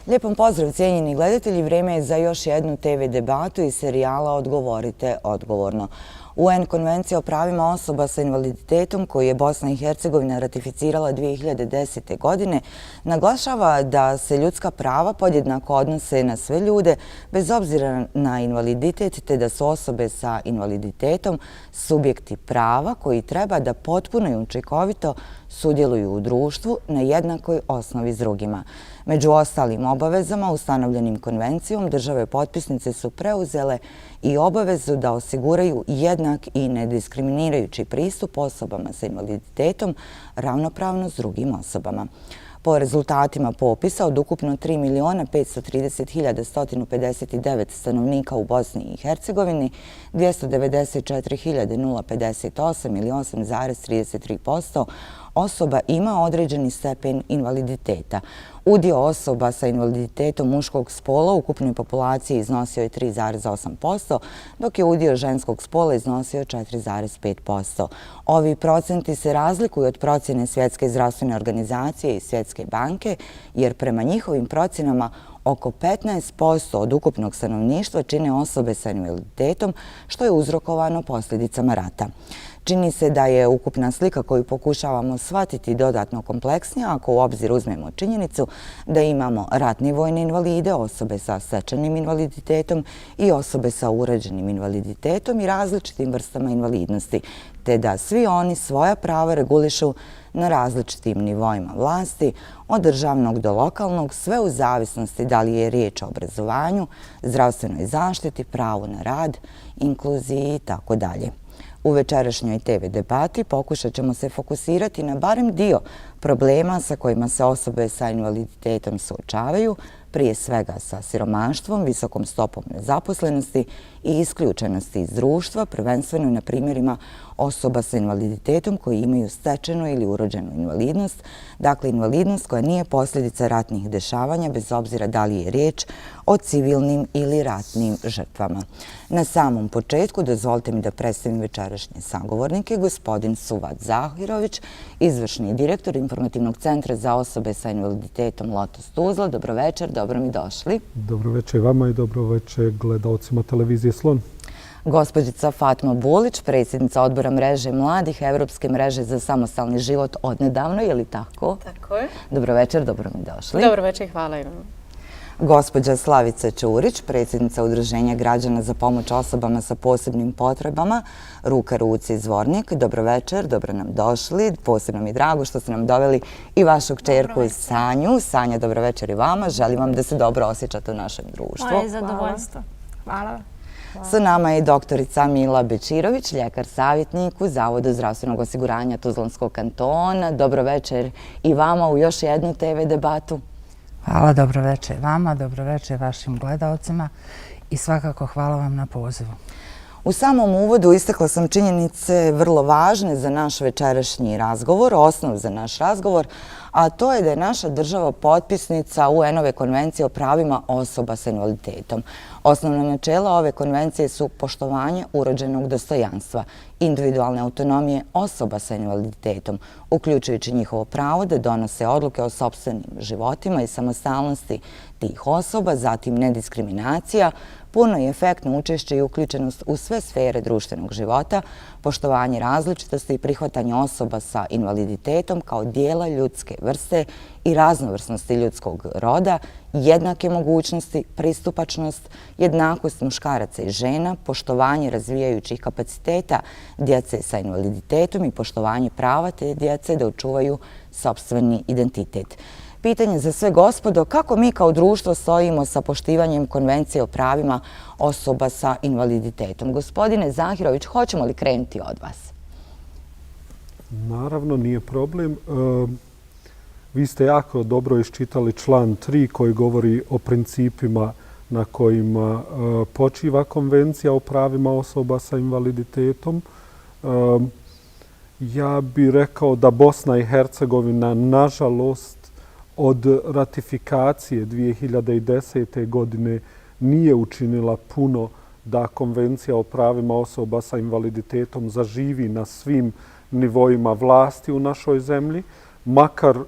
Lijepom pozdrav, cijenjeni gledatelji. Vrijeme je za još jednu TV debatu iz serijala Odgovorite odgovorno. UN konvencija o pravima osoba sa invaliditetom koju je Bosna i Hercegovina ratificirala 2010. godine naglašava da se ljudska prava podjednako odnose na sve ljude bez obzira na invaliditet, te da su osobe sa invaliditetom subjekti prava koji treba da potpuno i učinkovito sudjeluju u društvu na jednakoj osnovi s drugima. Među ostalim obavezama ustanovljenim konvencijom države potpisnice su preuzele i obavezu da osiguraju jednak i nediskriminirajući pristup osobama sa invaliditetom ravnopravno s drugim osobama. Po rezultatima popisa od ukupno 3.530.159 stanovnika u Bosni i Hercegovini, 294.058 ili 8,33% osoba ima određeni stepen invaliditeta. Udio osoba sa invaliditetom muškog spola u ukupnoj populaciji iznosio je 3,8%, dok je udio ženskog spola iznosio 4,5%. Ovi procenti se razlikuju od procjene Svjetske zdravstvene organizacije i Svjetske banke, jer prema njihovim procjenama oko 15% od ukupnog stanovništva čine osobe sa invaliditetom, što je uzrokovano posljedicama rata. Čini se da je ukupna slika koju pokušavamo shvatiti dodatno kompleksnija ako u obzir uzmemo činjenicu da imamo ratni vojne invalide, osobe sa stečenim invaliditetom i osobe sa uređenim invaliditetom i različitim vrstama invalidnosti, te da svi oni svoja prava regulišu na različitim nivoima vlasti, od državnog do lokalnog, sve u zavisnosti da li je riječ o obrazovanju, zdravstvenoj zaštiti, pravu na rad, inkluziji i tako dalje. U večerašnjoj TV debati pokušat ćemo se fokusirati na barem dio problema sa kojima se osobe sa invaliditetom suočavaju, prije svega sa siromaštvom, visokom stopom nezaposlenosti i isključenosti iz društva, prvenstveno na primjerima osoba sa invaliditetom koji imaju stečenu ili urođenu invalidnost, dakle invalidnost koja nije posljedica ratnih dešavanja bez obzira da li je riječ o civilnim ili ratnim žrtvama. Na samom početku dozvolite mi da predstavim večerašnje sagovornike, gospodin Suvat Zahirović, izvršni direktor Informativnog centra za osobe sa invaliditetom Lotos Tuzla. Dobro večer, dobro mi došli. Dobro večer vama i dobro večer gledalcima televizije Slon. Gospođica Fatma Bulić, predsjednica odbora mreže mladih Evropske mreže za samostalni život odnedavno, je li tako? Tako je. Dobro večer, dobro mi došli. Dobro večer, hvala i vam. Gospođa Slavica Ćurić, predsjednica Udruženja građana za pomoć osobama sa posebnim potrebama, Ruka ruci Zvornik. Dobro večer, dobro nam došli. Posebno mi je drago što ste nam doveli i vašu kćerku Sanju. Sanja, dobro večer i vama. Želim vam da se dobro osjećate u našem društvu. Moje zadovoljstvo. Hvala. Sa nama je doktorica Mila Bečirović, ljekar savjetnik u Zavodu zdravstvenog osiguranja Tuzlanskog kantona. Dobro večer i vama u još jednu TV debatu. Hvala, dobro večer vama, dobro večer vašim gledalcima i svakako hvala vam na pozivu. U samom uvodu istakla sam činjenice vrlo važne za naš večerašnji razgovor, osnov za naš razgovor, a to je da je naša država potpisnica UN-ove konvencije o pravima osoba sa invaliditetom. Osnovna načela ove konvencije su poštovanje urođenog dostojanstva, individualne autonomije osoba sa invaliditetom, uključujući njihovo pravo da donose odluke o sopstvenim životima i samostalnosti tih osoba, zatim nediskriminacija, puno i efektno učešće i uključenost u sve sfere društvenog života, poštovanje različitosti i prihvatanje osoba sa invaliditetom kao dijela ljudske vrste i raznovrsnosti ljudskog roda, jednake mogućnosti, pristupačnost, jednakost muškaraca i žena, poštovanje razvijajućih kapaciteta djece sa invaliditetom i poštovanje prava te djece da očuvaju sopstveni identitet. Pitanje za sve gospodo, kako mi kao društvo stojimo sa poštivanjem konvencije o pravima osoba sa invaliditetom? Gospodine Zahirović, hoćemo li krenuti od vas? Naravno, nije problem. Vi ste jako dobro iščitali član 3 koji govori o principima na kojima počiva konvencija o pravima osoba sa invaliditetom. Ja bih rekao da Bosna i Hercegovina, nažalost, od ratifikacije 2010. godine nije učinila puno da konvencija o pravima osoba sa invaliditetom zaživi na svim nivoima vlasti u našoj zemlji, makar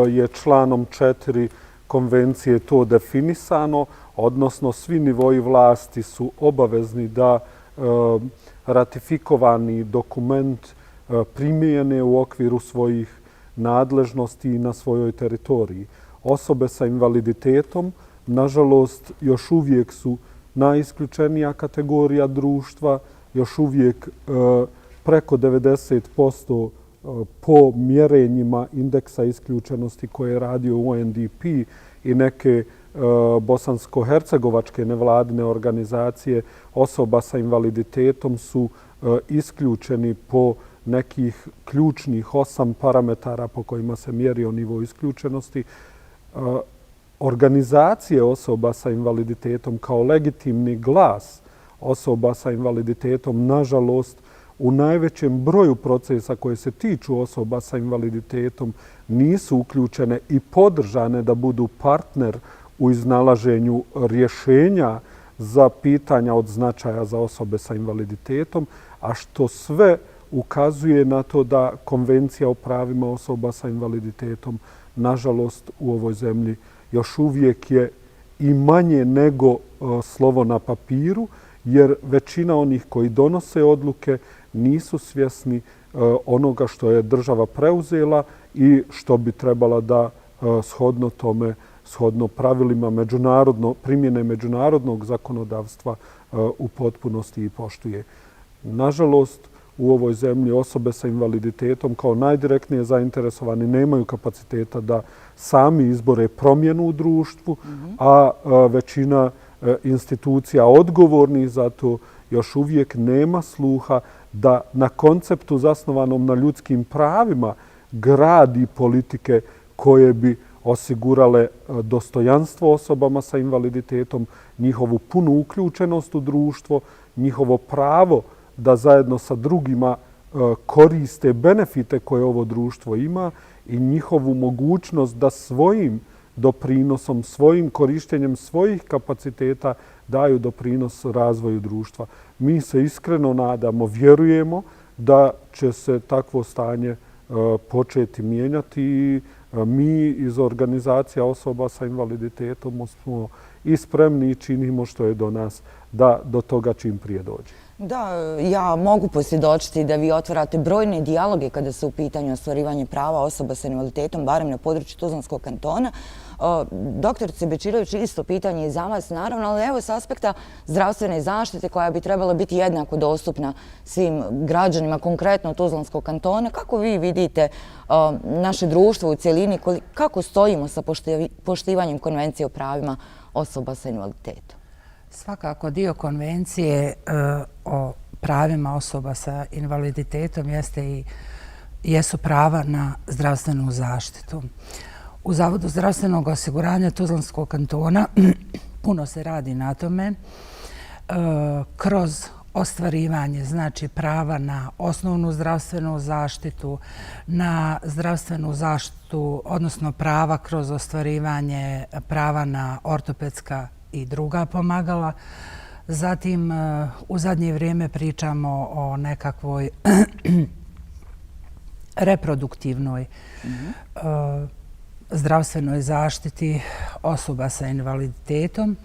je članom 4 konvencije to definisano, odnosno svi nivoji vlasti su obavezni da ratifikovani dokument primijene u okviru svojih nadležnosti i na svojoj teritoriji. Osobe sa invaliditetom, nažalost, još uvijek su najisključenija kategorija društva, još uvijek preko 90% po mjerenjima indeksa isključenosti koje je radio UNDP i neke bosansko-hercegovačke nevladine organizacije osoba sa invaliditetom su isključeni po nekih ključnih 8 parametara po kojima se mjerio nivo isključenosti. Organizacije osoba sa invaliditetom kao legitimni glas osoba sa invaliditetom, nažalost, u najvećem broju procesa koje se tiču osoba sa invaliditetom nisu uključene i podržane da budu partner u iznalaženju rješenja za pitanja od značaja za osobe sa invaliditetom, a što sve ukazuje na to da Konvencija o pravima osoba sa invaliditetom, nažalost, u ovoj zemlji još uvijek je i manje nego slovo na papiru, jer većina onih koji donose odluke nisu svjesni onoga što je država preuzela i što bi trebala da shodno tome, shodno pravilima primjene međunarodnog zakonodavstva u potpunosti i poštuje. Nažalost, u ovoj zemlji osobe sa invaliditetom kao najdirektnije zainteresovani nemaju kapaciteta da sami izbore promjenu u društvu, a većina institucija odgovornih za to još uvijek nema sluha da na konceptu zasnovanom na ljudskim pravima gradi politike koje bi osigurale dostojanstvo osobama sa invaliditetom, njihovu punu uključenost u društvo, njihovo pravo da zajedno sa drugima koriste benefite koje ovo društvo ima i njihovu mogućnost da svojim doprinosom, svojim korištenjem svojih kapaciteta daju doprinos razvoju društva. Mi se iskreno nadamo, vjerujemo da će se takvo stanje početi mijenjati i mi iz organizacija osoba sa invaliditetom smo i spremni i činimo što je do nas da do toga čim prije dođe. Da, ja mogu posvjedočiti da vi otvarate brojne dijaloge kada se u pitanju ostvarivanje prava osoba sa invaliditetom, barem na području Tuzlanskog kantona. Doktorice Bečirović, isto pitanje i za vas, naravno, ali evo s aspekta zdravstvene zaštite koja bi trebala biti jednako dostupna svim građanima, konkretno Tuzlanskog kantona. Kako vi vidite naše društvo u cjelini, kako stojimo sa poštivanjem Konvencije o pravima osoba sa invaliditetom? Svakako dio Konvencije o pravima osoba sa invaliditetom jesu prava na zdravstvenu zaštitu. U Zavodu zdravstvenog osiguranja Tuzlanskog kantona puno se radi na tome kroz ostvarivanje, znači prava na osnovnu zdravstvenu zaštitu, na zdravstvenu zaštitu, odnosno prava kroz ostvarivanje prava na ortopedska i druga pomagala. Zatim, u zadnje vrijeme pričamo o nekakvoj reproduktivnoj zdravstvenoj zaštiti osoba sa invaliditetom.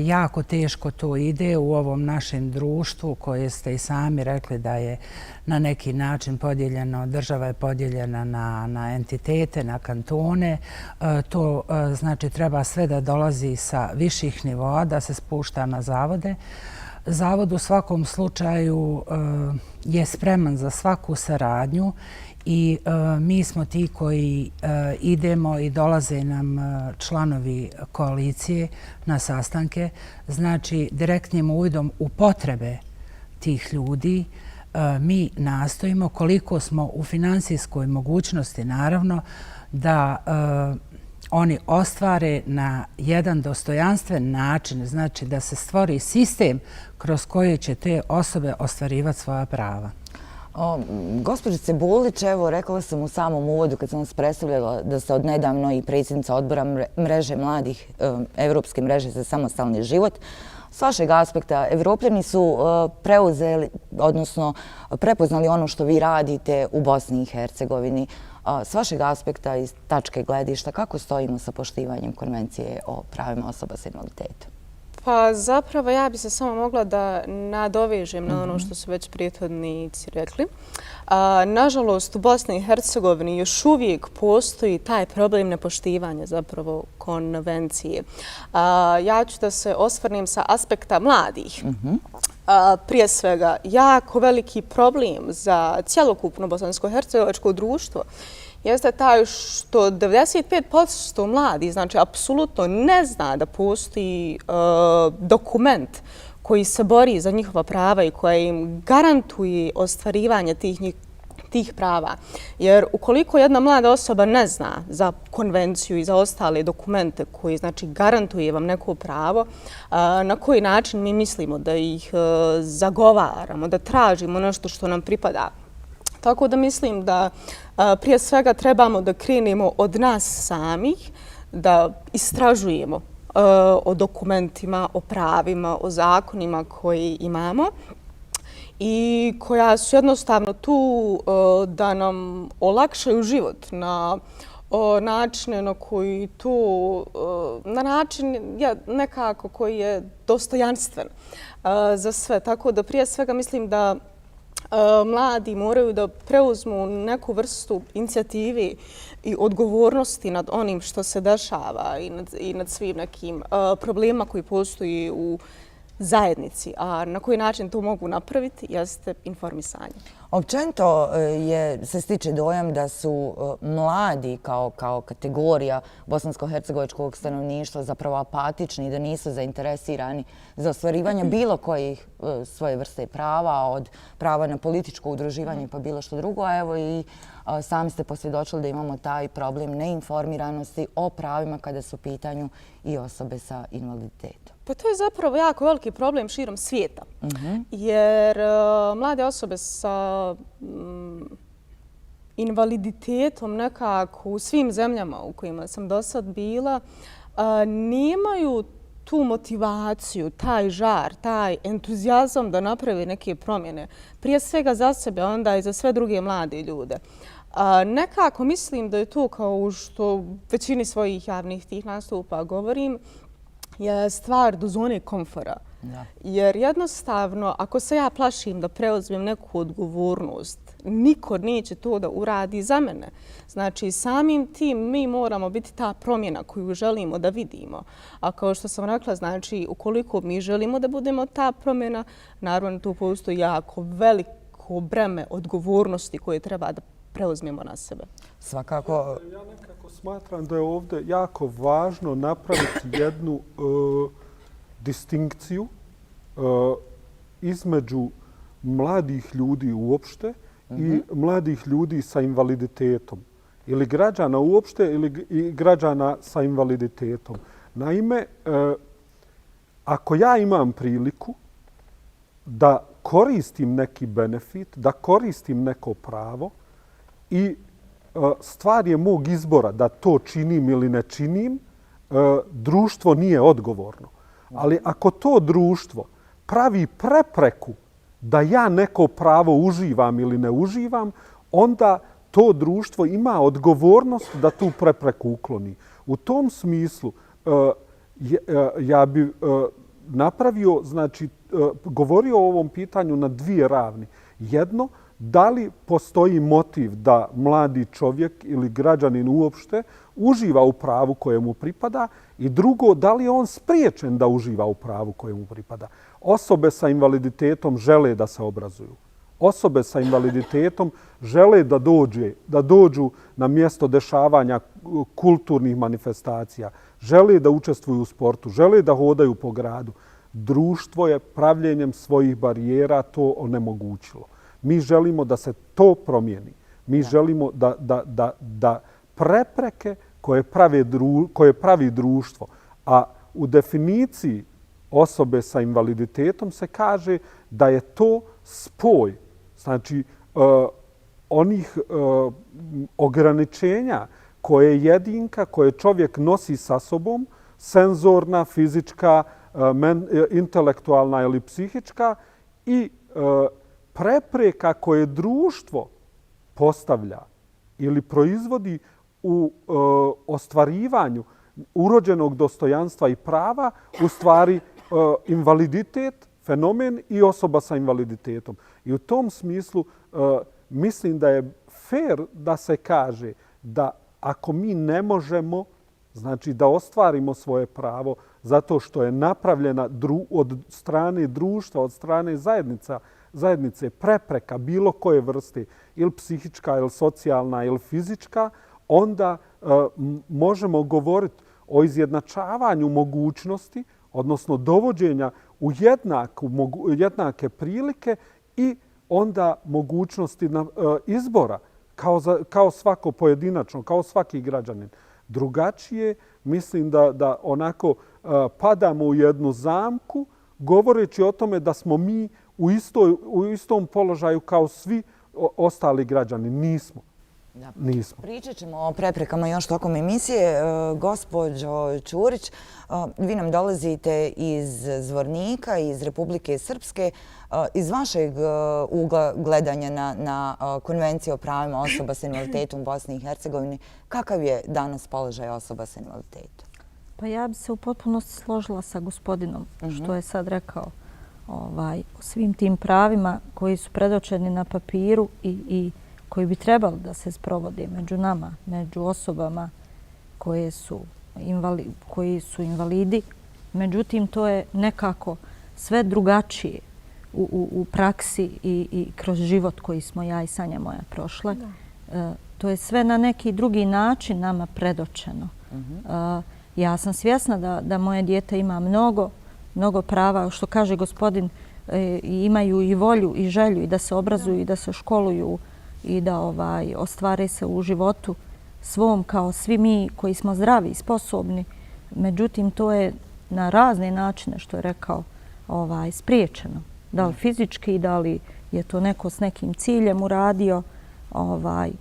Jako teško to ide u ovom našem društvu koje ste i sami rekli da je na neki način podijeljeno, država je podijeljena na entitete, na kantone. To znači treba sve da dolazi sa viših nivoa, da se spušta na zavode. Zavod u svakom slučaju je spreman za svaku saradnju i mi smo ti koji idemo i dolaze nam članovi koalicije na sastanke. Znači, direktnim uvidom u potrebe tih ljudi mi nastojimo koliko smo u finansijskoj mogućnosti, naravno, da oni ostvare na jedan dostojanstven način, znači da se stvori sistem kroz koji će te osobe ostvarivati svoja prava. Gospođice Bulić, evo, rekla sam u samom uvodu kad sam vas predstavljala da ste odnedavno i predsjednica odbora mreže mladih, Evropske mreže za samostalni život. S vašeg aspekta, Evropljani su preuzeli, odnosno prepoznali ono što vi radite u Bosni i Hercegovini. S vašeg aspekta iz tačke gledišta, kako stojimo sa poštivanjem konvencije o pravima osoba s invaliditetom? Pa zapravo ja bi se samo mogla da nadovežem na ono što su već prethodnici rekli. Nažalost, u Bosni i Hercegovini još uvijek postoji taj problem nepoštivanja zapravo konvencije. Ja ću da se osvrnem sa aspekta mladih. Prije svega, jako veliki problem za cjelokupno bosansko-hercegovačko društvo jeste taj što 95% mladih, znači apsolutno ne zna da postoji dokument koji se bori za njihova prava i koji im garantuje ostvarivanje tih prava. Jer ukoliko jedna mlada osoba ne zna za konvenciju i za ostale dokumente koji znači garantuje vam neko pravo, na koji način mi mislimo da ih zagovaramo, da tražimo nešto što nam pripada. Tako da mislim da prije svega trebamo da krenemo od nas samih, da istražujemo o dokumentima, o pravima, o zakonima koji imamo i koja su jednostavno tu da nam olakšaju život na načine na koji tu, na način nekako koji je dostojanstven za sve. Tako da prije svega mislim da mladi moraju da preuzmu neku vrstu inicijative i odgovornosti nad onim što se dešava i nad svim nekim problemima koji postoji u zajednici. A na koji način to mogu napraviti jeste informisanje. Općenito se stiče dojam da su mladi kao kategorija bosansko-hercegovačkog stanovništva zapravo apatični i da nisu zainteresirani za ostvarivanje bilo kojih svoje vrste prava, od prava na političko udruživanje pa bilo što drugo. A evo i sami ste posvjedočili da imamo taj problem neinformiranosti o pravima kada su u pitanju i osobe sa invaliditetom. Pa to je zapravo jako veliki problem širom svijeta. Jer mlade osobe sa invaliditetom nekako u svim zemljama u kojima sam do sad bila nemaju tu motivaciju, taj žar, taj entuzijazam da naprave neke promjene. Prije svega za sebe, onda i za sve druge mlade ljude. Nekako mislim da je to kao što u većini svojih javnih tih nastupa govorim, je stvar do zone komfora. Jer jednostavno, ako se ja plašim da preuzmem neku odgovornost, niko neće to da uradi za mene. Znači, samim tim mi moramo biti ta promjena koju želimo da vidimo. A kao što sam rekla, znači, ukoliko mi želimo da budemo ta promjena, naravno tu postoji jako veliko breme odgovornosti koje treba da preuzmemo na sebe. Svakako. Ja nekako smatram da je ovdje jako važno napraviti jednu distinkciju između mladih ljudi uopšte i mladih ljudi sa invaliditetom. Ili građana uopšte ili građana sa invaliditetom. Naime, ako ja imam priliku da koristim neki benefit, da koristim neko pravo i stvar je mog izbora da to činim ili ne činim, društvo nije odgovorno. Ali ako to društvo pravi prepreku da ja neko pravo uživam ili ne uživam, onda to društvo ima odgovornost da tu prepreku ukloni. U tom smislu ja bi napravio, znači, govorio o ovom pitanju na dvije ravni. Jedno, da li postoji motiv da mladi čovjek ili građanin uopšte uživa u pravu koje mu pripada i drugo, da li je on spriječen da uživa u pravu koje mu pripada. Osobe sa invaliditetom žele da se obrazuju. Osobe sa invaliditetom žele da dođu na mjesto dešavanja kulturnih manifestacija, žele da učestvuju u sportu, žele da hodaju po gradu. Društvo je pravljenjem svojih barijera to onemogućilo. Mi želimo da se to promijeni. Mi želimo da prepreke koje pravi društvo, a u definiciji osobe sa invaliditetom se kaže da je to spoj, znači onih ograničenja koje jedinka, koje čovjek nosi sa sobom, senzorna, fizička, intelektualna ili psihička i prepreka koje društvo postavlja ili proizvodi u ostvarivanju urođenog dostojanstva i prava u stvari invaliditet, fenomen i osoba sa invaliditetom. I u tom smislu mislim da je fair da se kaže da ako mi ne možemo, znači da ostvarimo svoje pravo zato što je napravljena od strane društva, od strane zajednice prepreka bilo koje vrste, ili psihička, ili socijalna, ili fizička, onda možemo govoriti o izjednačavanju mogućnosti, odnosno dovođenja u jednake prilike i onda mogućnosti izbora kao svako pojedinačno, kao svaki građanin. Drugačije, mislim da onako padamo u jednu zamku govoreći o tome da smo mi u istom položaju kao svi ostali građani. Nismo. Nismo. Pričat ćemo o preprekama još tokom emisije. Gospođo Ćurić, vi nam dolazite iz Zvornika, iz Republike Srpske. Iz vašeg ugla gledanja na Konvenciju o pravima osoba sa invaliditetom u Bosni i Hercegovini, kakav je danas položaj osoba sa invaliditetom? Pa ja bi se u potpunosti složila sa gospodinom što je sad rekao o svim tim pravima koji su predočeni na papiru i koji bi trebali da se sprovode među nama, među osobama koji su invalidi. Međutim, to je nekako sve drugačije u praksi i kroz život koji smo ja i Sanja moja prošle. To je sve na neki drugi način nama predočeno. Ja sam svjesna da moje dijete ima mnogo prava, što kaže gospodin, imaju i volju i želju i da se obrazuju i da se školuju i da ostvare se u životu svom kao svi mi koji smo zdravi i sposobni. Međutim, to je na razne načine, što je rekao, spriječeno. Da li fizički, da li je to neko s nekim ciljem uradio.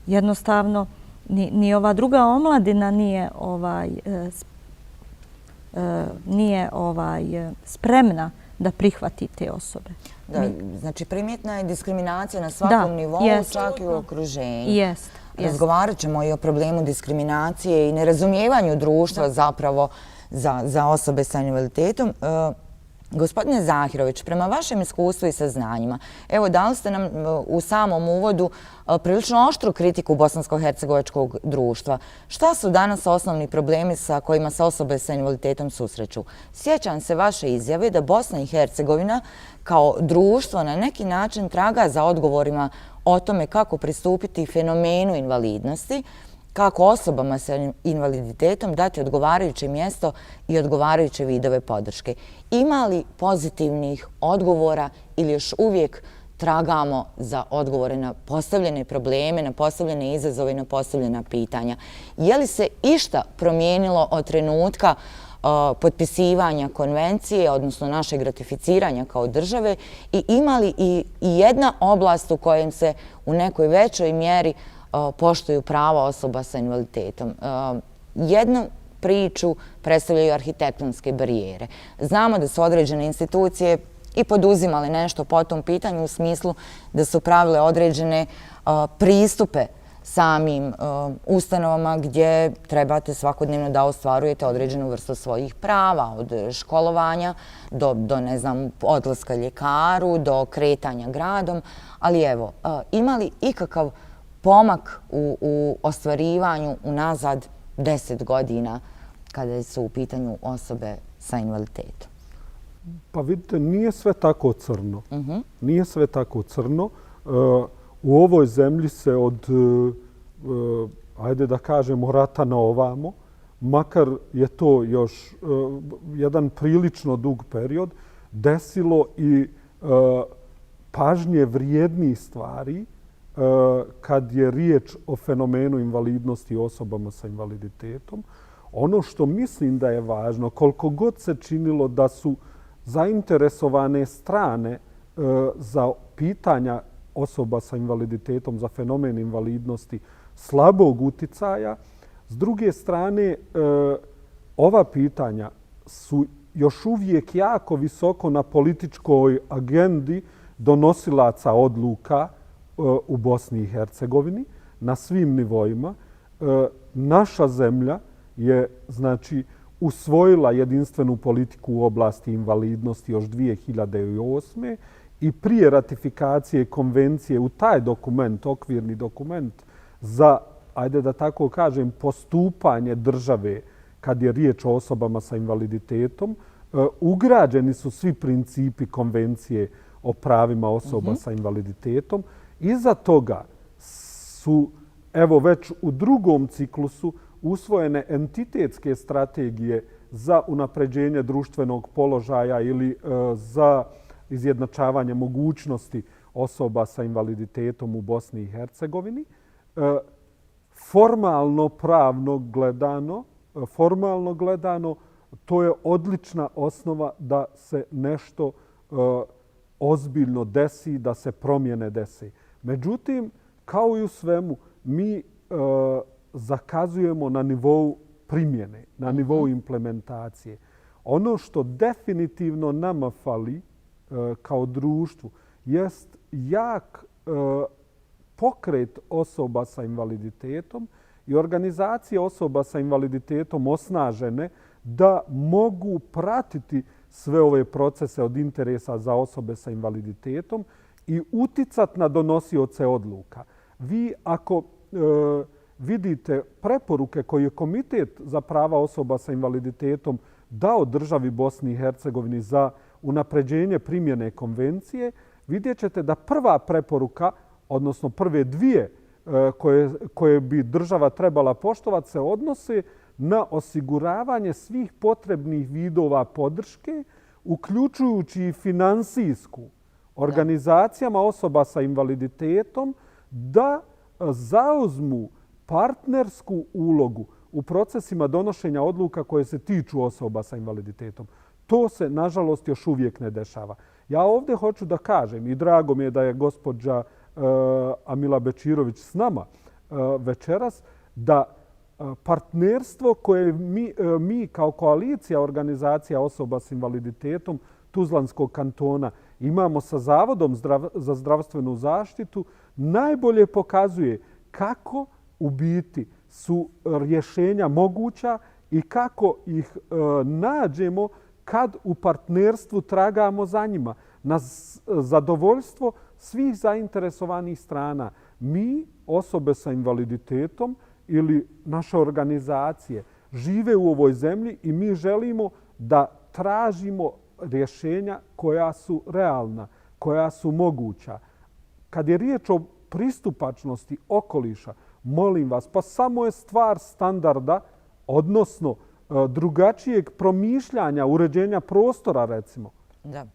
Jednostavno, ni ova druga omladina nije spremna da prihvati te osobe. Znači, primjetna je diskriminacija na svakom nivou, čak i u okruženju. Razgovarat ćemo i o problemu diskriminacije i nerazumijevanju društva zapravo za osobe sa invaliditetom. Gospodine Zahirović, prema vašem iskustvu i saznanjima, evo dali ste nam u samom uvodu prilično oštru kritiku bosansko-hercegovačkog društva. Šta su danas osnovni problemi sa kojima se osobe sa invaliditetom susreću? Sjećam se vaše izjave da Bosna i Hercegovina kao društvo na neki način traga za odgovorima o tome kako pristupiti fenomenu invalidnosti, kako osobama sa invaliditetom dati odgovarajuće mjesto i odgovarajuće vidove podrške. Ima li pozitivnih odgovora ili još uvijek tragamo za odgovore na postavljene probleme, na postavljene izazove i na postavljena pitanja? Je li se išta promijenilo od trenutka potpisivanja konvencije, odnosno našeg ratificiranja kao države, i ima li i jedna oblast u kojem se u nekoj većoj mjeri poštuju prava osoba sa invaliditetom? Jednu priču predstavljaju arhitektonske barijere. Znamo da su određene institucije i poduzimale nešto po tom pitanju u smislu da su pravile određene pristupe samim ustanovama gdje trebate svakodnevno da ostvarujete određenu vrstu svojih prava, od školovanja do ne znam, odlaska ljekaru, do kretanja gradom. Ali evo, ima li ikakav pomak u ostvarivanju unazad 10 godina kada su u pitanju osobe sa invaliditetom? Pa vidite, nije sve tako crno. Nije sve tako crno. U ovoj zemlji se od, ajde da kažemo, rata na ovamo, makar je to još jedan prilično dug period, desilo i pažnje vrijednih stvari kad je riječ o fenomenu invalidnosti osobama sa invaliditetom. Ono što mislim da je važno, koliko god se činilo da su zainteresovane strane za pitanja osoba sa invaliditetom, za fenomen invalidnosti slabog uticaja, s druge strane ova pitanja su još uvijek jako visoko na političkoj agendi donosilaca odluka u Bosni i Hercegovini. na svim nivoima. Naša zemlja je znači usvojila jedinstvenu politiku u oblasti invalidnosti još 2008. i prije ratifikacije konvencije u taj dokument, okvirni dokument za, ajde da tako kažem, postupanje države kad je riječ o osobama sa invaliditetom, ugrađeni su svi principi konvencije o pravima osoba sa invaliditetom. Iza toga su, evo već u drugom ciklusu, usvojene entitetske strategije za unapređenje društvenog položaja ili za izjednačavanje mogućnosti osoba sa invaliditetom u Bosni i Hercegovini. Formalno gledano, to je odlična osnova da se nešto ozbiljno desi, da se promjene desi. Međutim, kao i u svemu, mi zakazujemo na nivou primjene, na nivou implementacije. Ono što definitivno nama fali kao društvu jest jak pokret osoba sa invaliditetom i organizacije osoba sa invaliditetom osnažene da mogu pratiti sve ove procese od interesa za osobe sa invaliditetom i uticati na donosioce odluka. Vi ako vidite preporuke koje je Komitet za prava osoba sa invaliditetom dao državi Bosni i Hercegovini za unapređenje primjene konvencije, vidjet ćete da prva preporuka, odnosno prve dvije koje bi država trebala poštovati, se odnose na osiguravanje svih potrebnih vidova podrške, uključujući i finansijsku, organizacijama osoba sa invaliditetom da zauzmu partnersku ulogu u procesima donošenja odluka koje se tiču osoba sa invaliditetom. To se, nažalost, još uvijek ne dešava. Ja ovdje hoću da kažem, i drago mi je da je gospođa Amila Bečirović s nama večeras, da partnerstvo koje mi kao koalicija organizacija osoba s invaliditetom Tuzlanskog kantona imamo sa Zavodom za zdravstvenu zaštitu najbolje pokazuje kako u biti su rješenja moguća i kako ih nađemo kad u partnerstvu tragamo za njima na zadovoljstvo svih zainteresovanih strana. Mi, osobe sa invaliditetom ili naše organizacije, žive u ovoj zemlji i mi želimo da tražimo rješenja koja su realna, koja su moguća. Kad je riječ o pristupačnosti okoliša, molim vas, pa samo je stvar standarda, odnosno drugačijeg promišljanja, uređenja prostora, recimo. Da.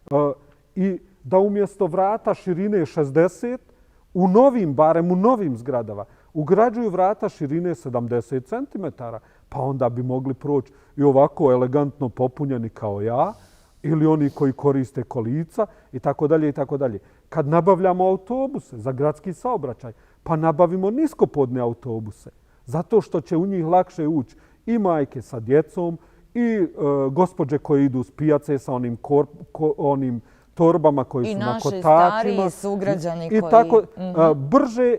I da umjesto vrata širine 60, barem u novim zgradama, ugrađuju vrata širine 70 cm, pa onda bi mogli proći i ovako elegantno popunjeni kao ja, ili oni koji koriste kolica i tako dalje i tako dalje. Kad nabavljamo autobuse za gradski saobraćaj, pa nabavimo niskopodne autobuse, zato što će u njih lakše ući i majke sa djecom i gospođe koje idu s pijace sa onim torbama koji su na kotačima. I naši stariji sugrađani koji... I tako brže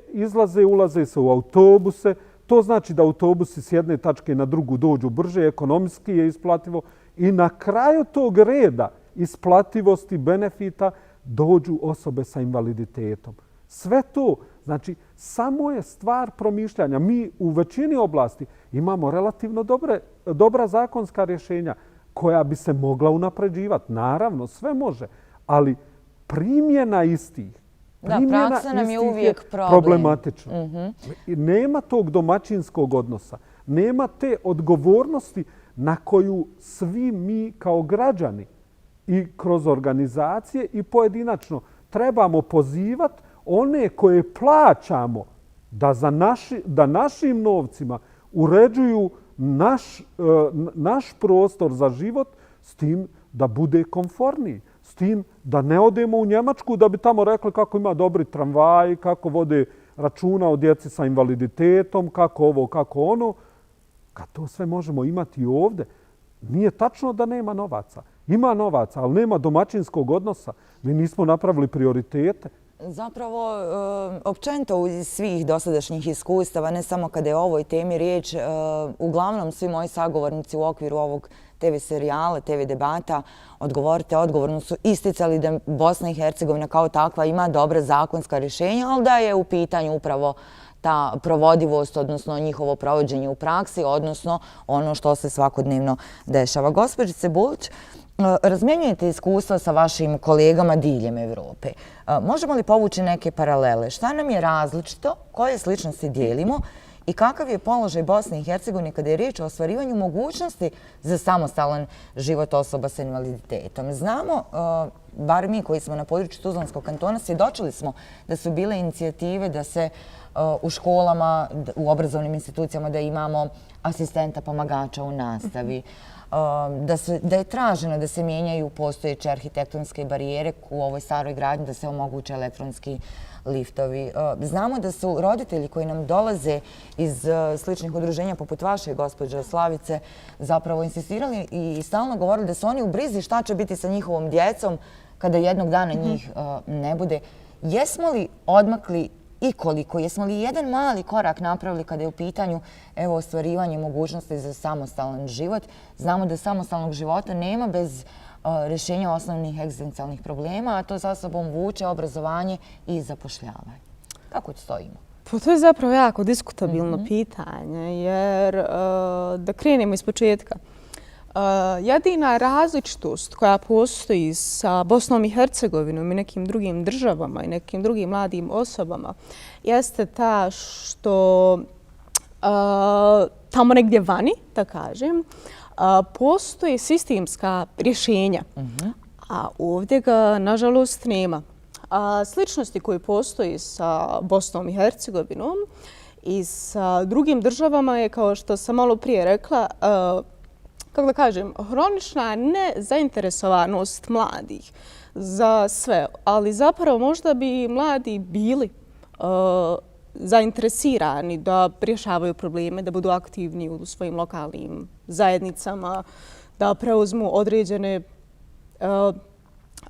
ulaze se u autobuse. To znači da autobusi s jedne tačke na drugu dođu brže, ekonomski je isplativo i na kraju tog reda isplativosti benefita dođu osobe sa invaliditetom. Sve to, znači, samo je stvar promišljanja. Mi u većini oblasti imamo relativno dobra zakonska rješenja koja bi se mogla unapređivati. Naravno, sve može, ali primjena istih praksa nam je uvijek problematična. Nema tog domaćinskog odnosa. Nema te odgovornosti na koju svi mi kao građani i kroz organizacije i pojedinačno trebamo pozivati one koje plaćamo da našim novcima uređuju naš prostor za život s tim da bude komforniji. S tim da ne odemo u Njemačku da bi tamo rekli kako ima dobri tramvaji, kako vode računa o djeci sa invaliditetom, kako ovo, kako ono. Kad to sve možemo imati i ovdje, nije tačno da nema novaca. Ima novaca, ali nema domaćinskog odnosa. Mi nismo napravili prioritete. Zapravo, općenito iz svih dosadašnjih iskustava, ne samo kada je o ovoj temi riječ, uglavnom svi moji sagovornici u okviru ovog TV serijala, TV debata, odgovorno su isticali da Bosna i Hercegovina kao takva ima dobra zakonska rješenja, ali da je u pitanju upravo ta provodivost, odnosno njihovo provođenje u praksi, odnosno ono što se svakodnevno dešava. Gospođice Bulić, razmjenjujete iskustva sa vašim kolegama diljem Evrope. Možemo li povući neke paralele? Šta nam je različito, koje sličnosti dijelimo i kakav je položaj Bosne i Hercegovine kada je riječ o ostvarivanju mogućnosti za samostalan život osoba sa invaliditetom? Znamo, bar mi koji smo na području Tuzlanskog kantona, svjedočili smo da su bile inicijative da se u školama, u obrazovnim institucijama da imamo asistenta pomagača u nastavi, da je traženo da se mijenjaju postojeće arhitektonske barijere u ovoj staroj gradnji, da se omoguće elektronski liftovi. Znamo da su roditelji koji nam dolaze iz sličnih udruženja poput vaše, gospođe Slavice, zapravo insistirali i stalno govorili da su oni u brizi šta će biti sa njihovom djecom kada jednog dana njih ne bude. Jesmo li odmakli i koliko? Jesmo li jedan mali korak napravili kada je u pitanju ostvarivanje mogućnosti za samostalan život? Znamo da samostalnog života nema bez rješenja osnovnih egzistencijalnih problema, a to za sobom vuče obrazovanje i zapošljavanje. Kako stojimo? Pa to je zapravo jako diskutabilno pitanje, jer da krenemo iz početka. Jedina različitost koja postoji sa Bosnom i Hercegovinom i nekim drugim državama i nekim drugim mladim osobama jeste ta što tamo negdje vani, da kažem, postoje sistemska rješenja, a ovdje ga nažalost nema. Sličnosti koje postoji sa Bosnom i Hercegovinom i sa drugim državama je, kao što sam malo prije rekla, kako da kažem, hronična nezainteresovanost mladih za sve, ali zapravo možda bi mladi bili zainteresirani da rješavaju probleme, da budu aktivni u svojim lokalnim zajednicama, da preuzmu određene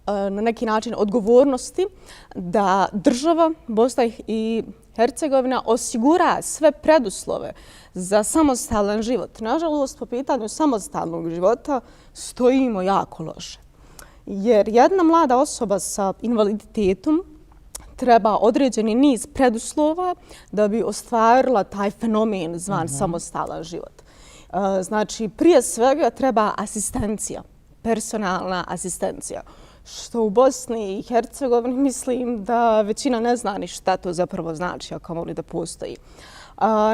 na neki način odgovornosti, da država Bosna i Hercegovina osigura sve preduslove za samostalan život. Nažalost, po pitanju samostalnog života stojimo jako loše. Jer jedna mlada osoba sa invaliditetom treba određeni niz preduslova da bi ostvarila taj fenomen zvan samostalan život. Znači, prije svega treba asistencija, personalna asistencija, što u Bosni i Hercegovini mislim da većina ne zna ni šta to zapravo znači, a kamoli da postoji.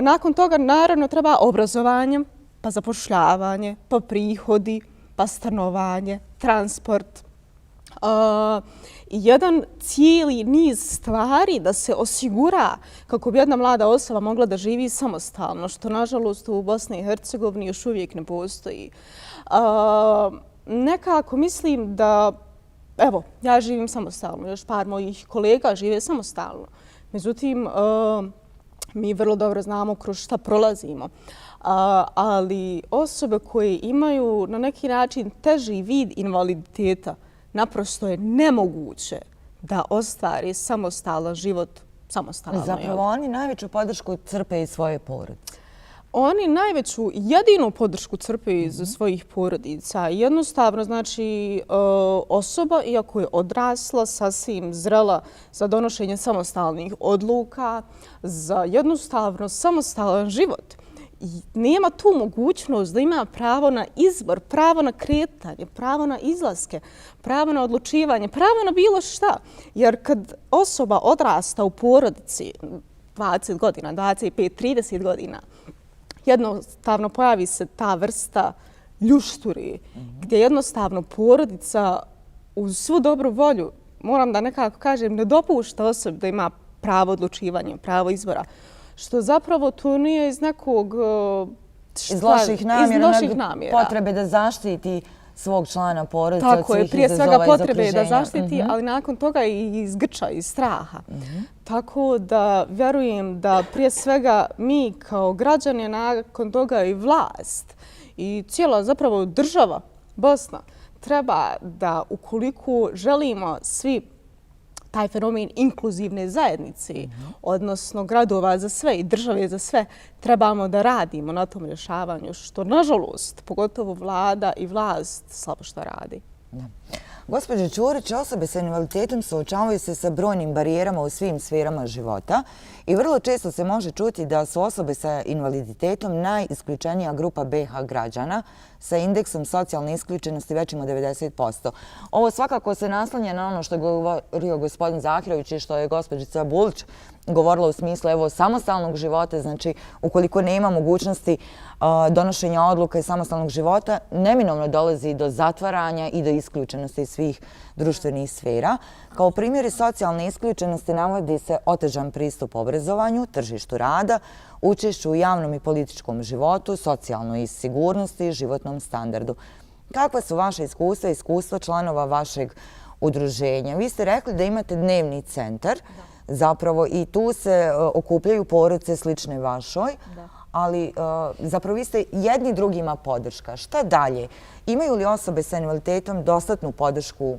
Nakon toga, naravno, treba obrazovanje, pa zapošljavanje, pa prihodi, pa stanovanje, transport. Jedan cijeli niz stvari da se osigura kako bi jedna mlada osoba mogla da živi samostalno, što nažalost u Bosni i Hercegovini još uvijek ne postoji. Nekako mislim da, evo, ja živim samostalno, još par mojih kolega žive samostalno. Međutim, mi vrlo dobro znamo kroz šta prolazimo. Ali osobe koje imaju na neki način teži vid invaliditeta, naprosto je nemoguće da ostvari samostalan život samostalno. Zapravo oni najveću podršku crpe iz svoje porodice. Oni najveću, jedinu podršku crpe iz svojih porodica. Jednostavno, znači, osoba, iako je odrasla, sasvim zrela za donošenje samostalnih odluka, za jednostavno samostalan život, nema tu mogućnost da ima pravo na izbor, pravo na kretanje, pravo na izlaske, pravo na odlučivanje, pravo na bilo šta. Jer kad osoba odrasta u porodici 20 godina, 25, 30 godina, jednostavno pojavi se ta vrsta ljušturi, gdje jednostavno porodica uz svu dobru volju, moram da nekako kažem, ne dopušta osobi da ima pravo odlučivanja, pravo izbora. Što zapravo to nije iz nekog... Iz loših namjera, potrebe da zaštiti svog člana porodice od svih izazova i zaokruženja. Tako je, prije svega potrebe da zaštiti, ali nakon toga i iz grča, iz straha. Tako da vjerujem da prije svega mi kao građani, nakon toga i vlast i cijela zapravo država Bosna treba da ukoliko želimo svi taj fenomen inkluzivne zajednice, odnosno gradova za sve i države za sve, trebamo da radimo na tom rješavanju, što nažalost, pogotovo vlada i vlast slabo što radi. Gospođo Ćurić, osobe sa invaliditetom suočavaju se sa brojnim barijerama u svim sferama života i vrlo često se može čuti da su osobe sa invaliditetom najisključenija grupa BiH građana sa indeksom socijalne isključenosti većim od 90%. Ovo svakako se naslanja na ono što je govorio gospodin Zahirović i što je gospođica Bulić govorila u smislu samostalnog života, znači ukoliko nema mogućnosti donošenja odluka i samostalnog života, neminovno dolazi do zatvaranja i do isključenosti svih društvenih sfera. Kao primjeri socijalne isključenosti navodi se otežan pristup obrazovanju, tržištu rada, učešću u javnom i političkom životu, socijalnoj sigurnosti i životnom standardu. Kakva su vaše iskustva i iskustva članova vašeg udruženja? Vi ste rekli da imate dnevni centar, zapravo i tu se okupljaju porodice slične vašoj, ali zapravo vi ste jedni drugima podrška. Šta dalje? Imaju li osobe sa invaliditetom dostatnu podršku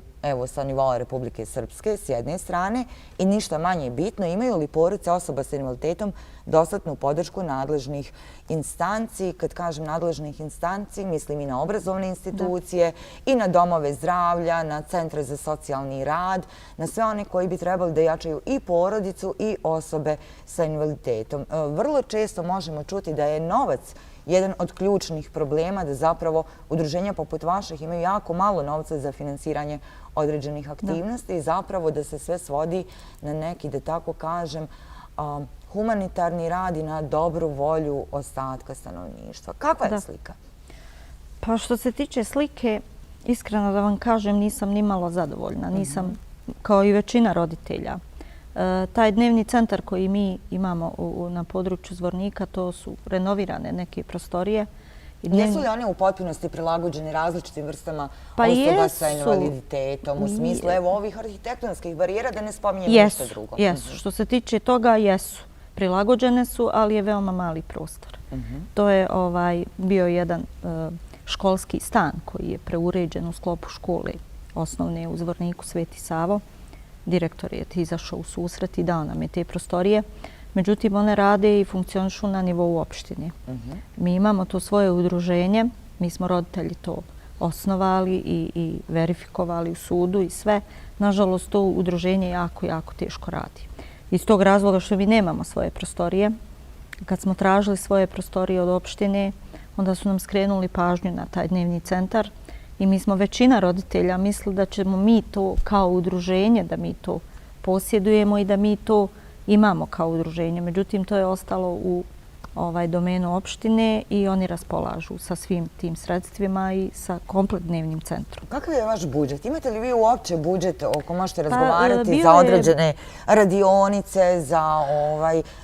sa nivoa Republike Srpske s jedne strane i ništa manje bitno, imaju li porodice osoba sa invaliditetom dostatnu podršku nadležnih instanci? Kad kažem nadležnih instanci, mislim i na obrazovne institucije i na domove zdravlja, na centre za socijalni rad, na sve one koji bi trebali da jačaju i porodicu i osobe sa invaliditetom. Vrlo često možemo čuti da je novac jedan od ključnih problema, da zapravo udruženja poput vaših imaju jako malo novca za finansiranje određenih aktivnosti i zapravo da se sve svodi na neki, da tako kažem, humanitarni rad i na dobru volju ostatka stanovništva. Kakva je slika? Pa što se tiče slike, iskreno da vam kažem, nisam ni malo zadovoljna. Nisam, kao i većina roditelja. Taj dnevni centar koji mi imamo na području Zvornika, to su renovirane neke prostorije. Jesu li one u potpunosti prilagođene različitim vrstama osoba sa invaliditetom u smislu ovih arhitektonskih barijera, da ne spominjem ništa drugo? Jesu. Što se tiče toga, jesu. Prilagođene su, ali je veoma mali prostor. To je bio jedan školski stan koji je preuređen u sklopu škole osnovne u Zvorniku Sveti Savo. Direktor je izašao u susret i dao nam je te prostorije. Međutim, one rade i funkcionišu na nivou opštine. Mi imamo to svoje udruženje, mi smo roditelji to osnovali i verifikovali u sudu i sve. Nažalost, to udruženje jako, jako teško radi. Iz tog razloga što mi nemamo svoje prostorije, kad smo tražili svoje prostorije od opštine, onda su nam skrenuli pažnju na taj dnevni centar i mi smo većina roditelja mislili da ćemo mi to kao udruženje, da mi to posjedujemo i da mi to imamo kao udruženje. Međutim, to je ostalo u domenu opštine i oni raspolažu sa svim tim sredstvima i sa komplet dnevnim centrom. Kakav je vaš budžet? Imate li vi uopće budžet o kojem možete razgovarati za određene radionice, za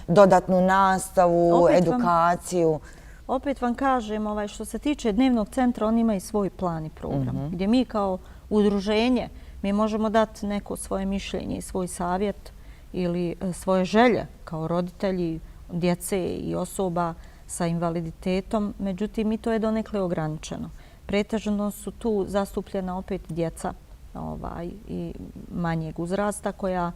dodatnu nastavu, edukaciju? Opet vam kažem, što se tiče dnevnog centra, on ima i svoj plan i program, gdje mi kao udruženje mi možemo dati neko svoje mišljenje i svoj savjet ili svoje želje kao roditelji, djece i osoba sa invaliditetom. Međutim, i to je donekle ograničeno. Pretežno su tu zastupljena opet djeca i manjeg uzrasta koja,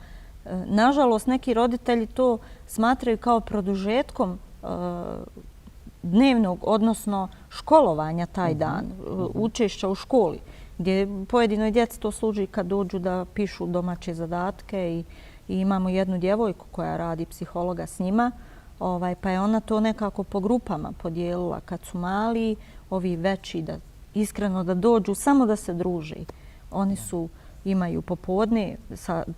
nažalost, neki roditelji to smatraju kao produžetkom dnevnog, odnosno školovanja taj dan, učešća u školi, gdje pojedinoj djeci to služi kad dođu da pišu domaće zadatke i imamo jednu djevojku koja radi psihologa s njima, pa je ona to nekako po grupama podijelila kad su mali, ovi veći, da iskreno da dođu samo da se druže. Oni imaju popodne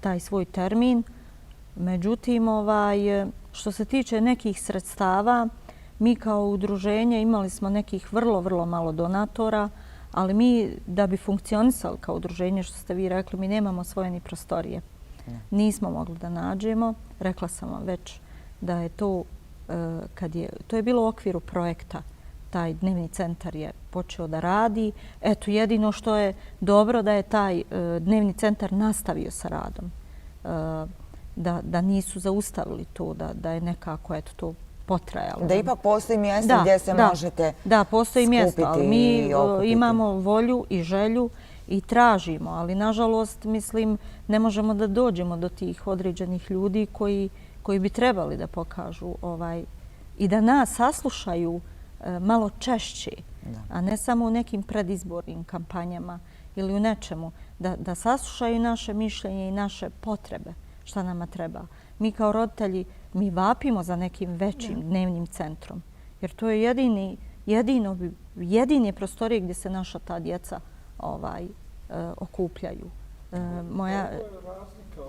taj svoj termin. Međutim, što se tiče nekih sredstava, mi kao udruženje imali smo nekih vrlo, vrlo malo donatora, ali mi da bi funkcionisali kao udruženje, što ste vi rekli, mi nemamo svoje ni prostorije. Nismo mogli da nađemo. Rekla sam vam već da je to, to je bilo u okviru projekta, taj dnevni centar je počeo da radi. Eto, jedino što je dobro da je taj dnevni centar nastavio sa radom. Da nisu zaustavili to, da je nekako to potrajalo. Da ipak postoji mjesto gdje se možete skupiti. Da, postoji mjesto, ali mi imamo volju i želju i tražimo, ali nažalost, mislim, ne možemo da dođemo do tih određenih ljudi koji bi trebali da pokažu i da nas saslušaju malo češće, a ne samo u nekim predizbornim kampanjama ili u nečemu, da saslušaju naše mišljenje i naše potrebe, šta nama treba. Mi kao roditelji, vapimo za nekim većim dnevnim centrom, jer to je jedine prostorije gdje se naša ta djeca okupljaju. Ovo je razlika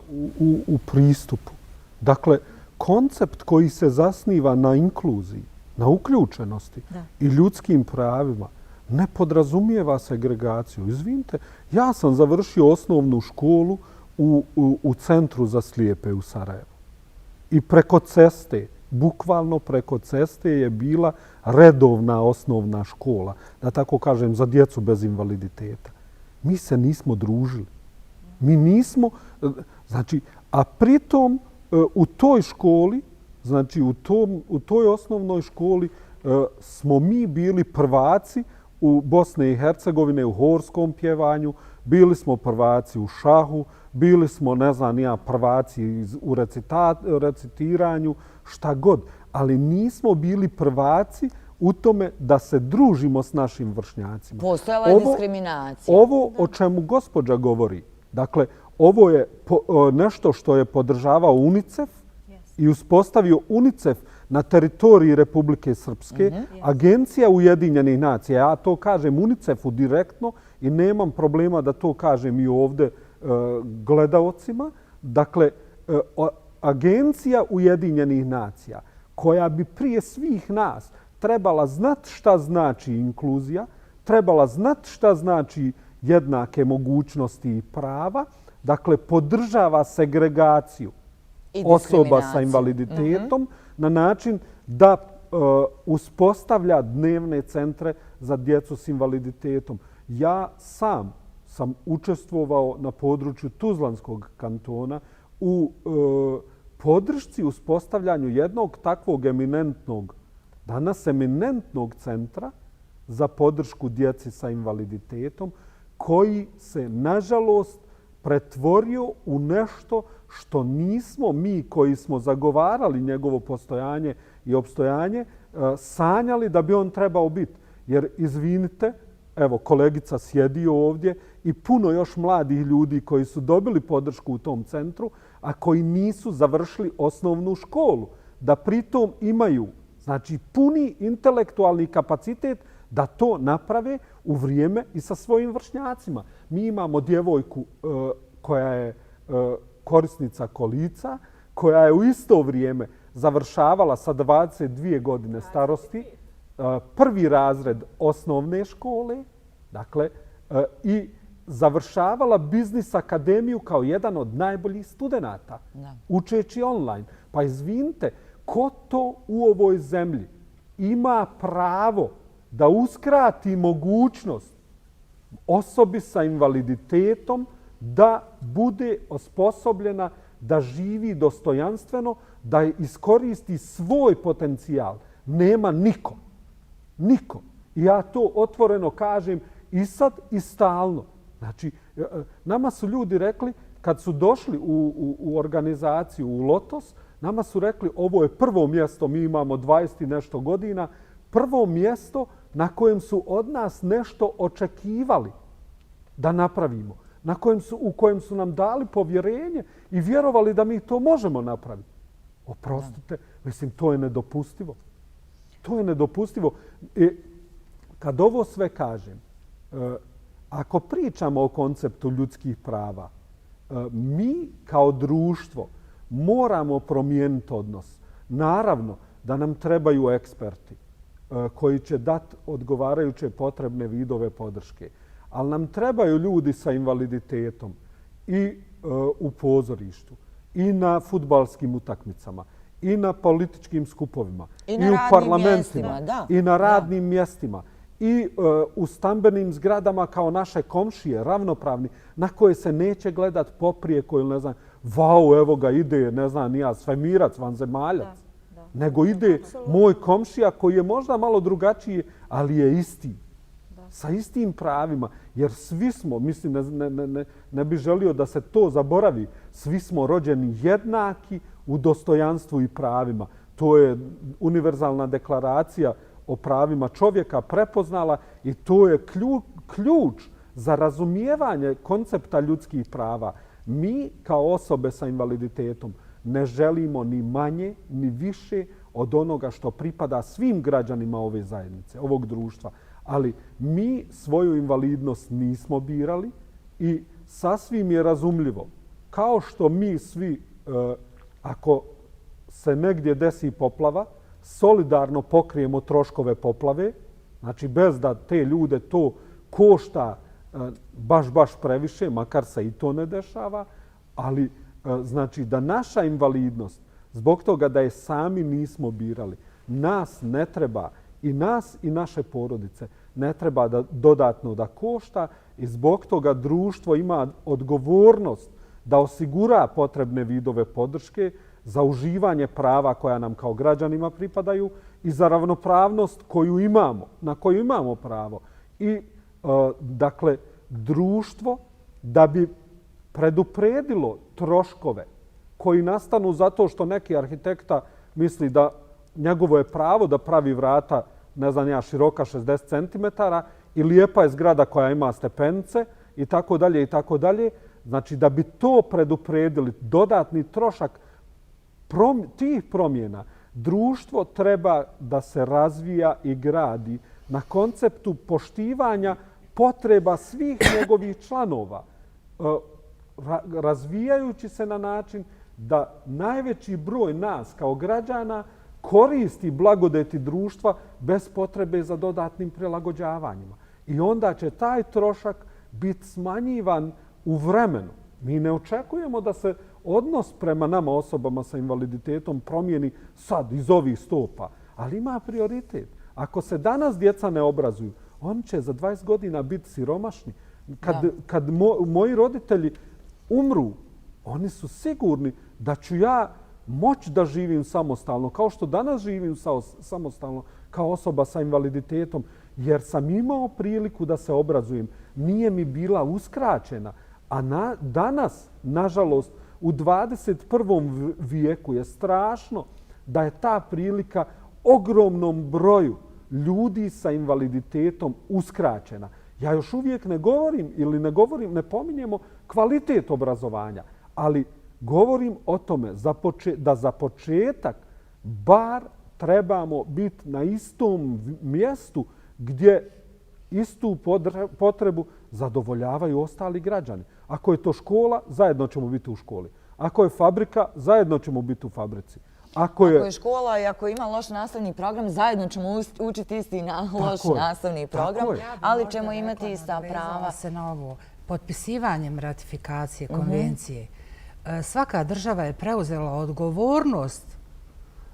u pristupu. Dakle, koncept koji se zasniva na inkluziji, na uključenosti i ljudskim pravima ne podrazumijeva segregaciju. Izvinite, ja sam završio osnovnu školu u Centru za slijepe u Sarajevu. I preko ceste, bukvalno preko ceste je bila redovna osnovna škola, da tako kažem, za djecu bez invaliditeta. Mi se nismo družili. Mi nismo, znači, a pritom u toj školi, znači u toj osnovnoj školi smo mi bili prvaci u Bosne i Hercegovine u horskom pjevanju, bili smo prvaci u šahu, bili smo, ne znam, prvaci u recitiranju, šta god. Ali nismo bili prvaci u tome da se družimo s našim vršnjacima. Postojala je diskriminacija. Ovo o čemu gospođa govori, dakle, ovo je nešto što je podržavao UNICEF i uspostavio UNICEF na teritoriji Republike Srpske, Agencija Ujedinjenih nacija. Ja to kažem UNICEF-u direktno i nemam problema da to kažem i ovdje gledaocima. Dakle, Agencija Ujedinjenih nacija koja bi prije svih nas trebala znati šta znači inkluzija, trebala znati šta znači jednake mogućnosti i prava, dakle, podržava segregaciju osoba sa invaliditetom na način da uspostavlja dnevne centre za djecu s invaliditetom. Ja sam učestvovao na području Tuzlanskog kantona u podršci uspostavljanju jednog takvog danas eminentnog centra za podršku djeci sa invaliditetom koji se, nažalost, pretvorio u nešto što nismo mi koji smo zagovarali njegovo postojanje i opstojanje sanjali da bi on trebao biti. Jer, izvinite, evo, kolegica sjedi ovdje i puno još mladih ljudi koji su dobili podršku u tom centru, a koji nisu završili osnovnu školu, da pritom imaju, znači, puni intelektualni kapacitet da to naprave u vrijeme i sa svojim vršnjacima. Mi imamo djevojku koja je korisnica kolica, koja je u isto vrijeme završavala sa 22 godine starosti prvi razred osnovne škole, dakle, i završavala biznis akademiju kao jedan od najboljih studenata, učeći online. Pa izvinite, ko to u ovoj zemlji ima pravo da uskrati mogućnost osobi sa invaliditetom da bude osposobljena da živi dostojanstveno, da iskoristi svoj potencijal? Nema niko. Niko. I ja to otvoreno kažem i sad i stalno. Znači, nama su ljudi rekli, kad su došli u organizaciju, u Lotos, nama su rekli ovo je prvo mjesto, mi imamo 20 i nešto godina, prvo mjesto na kojem su od nas nešto očekivali da napravimo, u kojem su nam dali povjerenje i vjerovali da mi to možemo napraviti. Oprostite, mislim, to je nedopustivo. To je nedopustivo. Kad ovo sve kažem, ako pričamo o konceptu ljudskih prava, mi kao društvo moramo promijeniti odnos. Naravno da nam trebaju eksperti koji će dati odgovarajuće potrebne vidove podrške, ali nam trebaju ljudi sa invaliditetom i u pozorištu, i na fudbalskim utakmicama, i na političkim skupovima, i u parlamentima, i na radnim mjestima, i u stambenim zgradama kao naše komšije, ravnopravni, na koje se neće gledat poprijeko ili ne znam, vau, evo ga ide, ne znam, nija svemirac, vanzemaljac, nego ide moj komšija koji je možda malo drugačiji, ali je isti. sa istim pravima, jer svi smo, mislim, ne bi želio da se to zaboravi, svi smo rođeni jednaki u dostojanstvu i pravima. To je univerzalna deklaracija o pravima čovjeka prepoznala i to je ključ za razumijevanje koncepta ljudskih prava. Mi kao osobe sa invaliditetom ne želimo ni manje ni više od onoga što pripada svim građanima ove zajednice, ovog društva. Ali mi svoju invalidnost nismo birali i sasvim je razumljivo. Kao što mi svi, ako se negdje desi poplava, solidarno pokrijemo troškove poplave, znači bez da te ljude to košta baš previše, makar se i to ne dešava, ali znači da naša invalidnost, zbog toga da je sami nismo birali, nas ne treba i nas i naše porodice ne treba dodatno da košta i zbog toga društvo ima odgovornost da osigura potrebne vidove podrške za uživanje prava koja nam kao građanima pripadaju i za ravnopravnost koju imamo, na koju imamo pravo. I dakle, društvo da bi predupredilo troškove koji nastanu zato što neki arhitekta misli da njegovo je pravo da pravi vrata, ne znam ja, široka 60 cm i lijepa je zgrada koja ima stepenice i tako dalje i tako dalje. Znači da bi to predupredili, dodatni trošak tih promjena, društvo treba da se razvija i gradi na konceptu poštivanja potreba svih njegovih članova, razvijajući se na način da najveći broj nas kao građana koristi blagodeti društva bez potrebe za dodatnim prilagođavanjima. I onda će taj trošak biti smanjivan u vremenu. Mi ne očekujemo da se odnos prema nama osobama sa invaliditetom promijeni sad iz ovih stopa, ali ima prioritet. Ako se danas djeca ne obrazuju, oni će za 20 godina biti siromašni. Kad moji roditelji umru, oni su sigurni da ću ja moći da živim samostalno, kao što danas živim samostalno kao osoba sa invaliditetom, jer sam imao priliku da se obrazujem. Nije mi bila uskraćena. A danas, nažalost, u 21. vijeku je strašno da je ta prilika ogromnom broju ljudi sa invaliditetom uskraćena. Ja još uvijek ne govorim ili ne pominjemo kvalitet obrazovanja, ali govorim o tome da za početak bar trebamo biti na istom mjestu gdje istu potrebu zadovoljavaju ostali građani. Ako je to škola, zajedno ćemo biti u školi. Ako je fabrika, zajedno ćemo biti u fabrici. Ako je škola i ako ima loš nastavni program, zajedno ćemo učiti isti loš nastavni program, ali ćemo imati ista prava. Se na ovo potpisivanjem ratifikacije konvencije, svaka država je preuzela odgovornost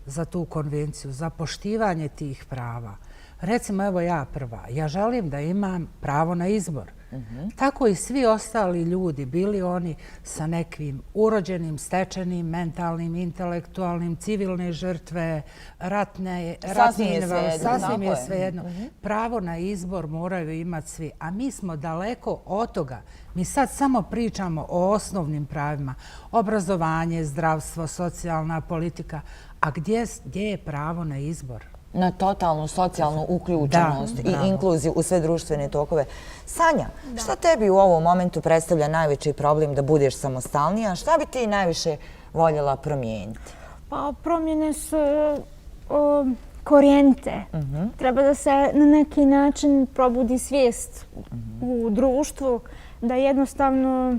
za tu konvenciju, za poštivanje tih prava. Recimo, evo ja prva, ja želim da imam pravo na izbor. Tako i svi ostali ljudi, bili oni sa nekim urođenim, stečenim, mentalnim, intelektualnim, civilne žrtve, ratne invalide, sasvim je svejedno. Pravo na izbor moraju imati svi, a mi smo daleko od toga. Mi sad samo pričamo o osnovnim pravima, obrazovanje, zdravstvo, socijalna politika, a gdje je pravo na izbor? Na totalnu socijalnu uključenost i inkluziju u sve društvene tokove. Sanja, šta tebi u ovom momentu predstavlja najveći problem da budeš samostalnija? Šta bi ti najviše voljela promijeniti? Pa promjene su korijenite. Treba da se na neki način probudi svijest u društvu, da jednostavno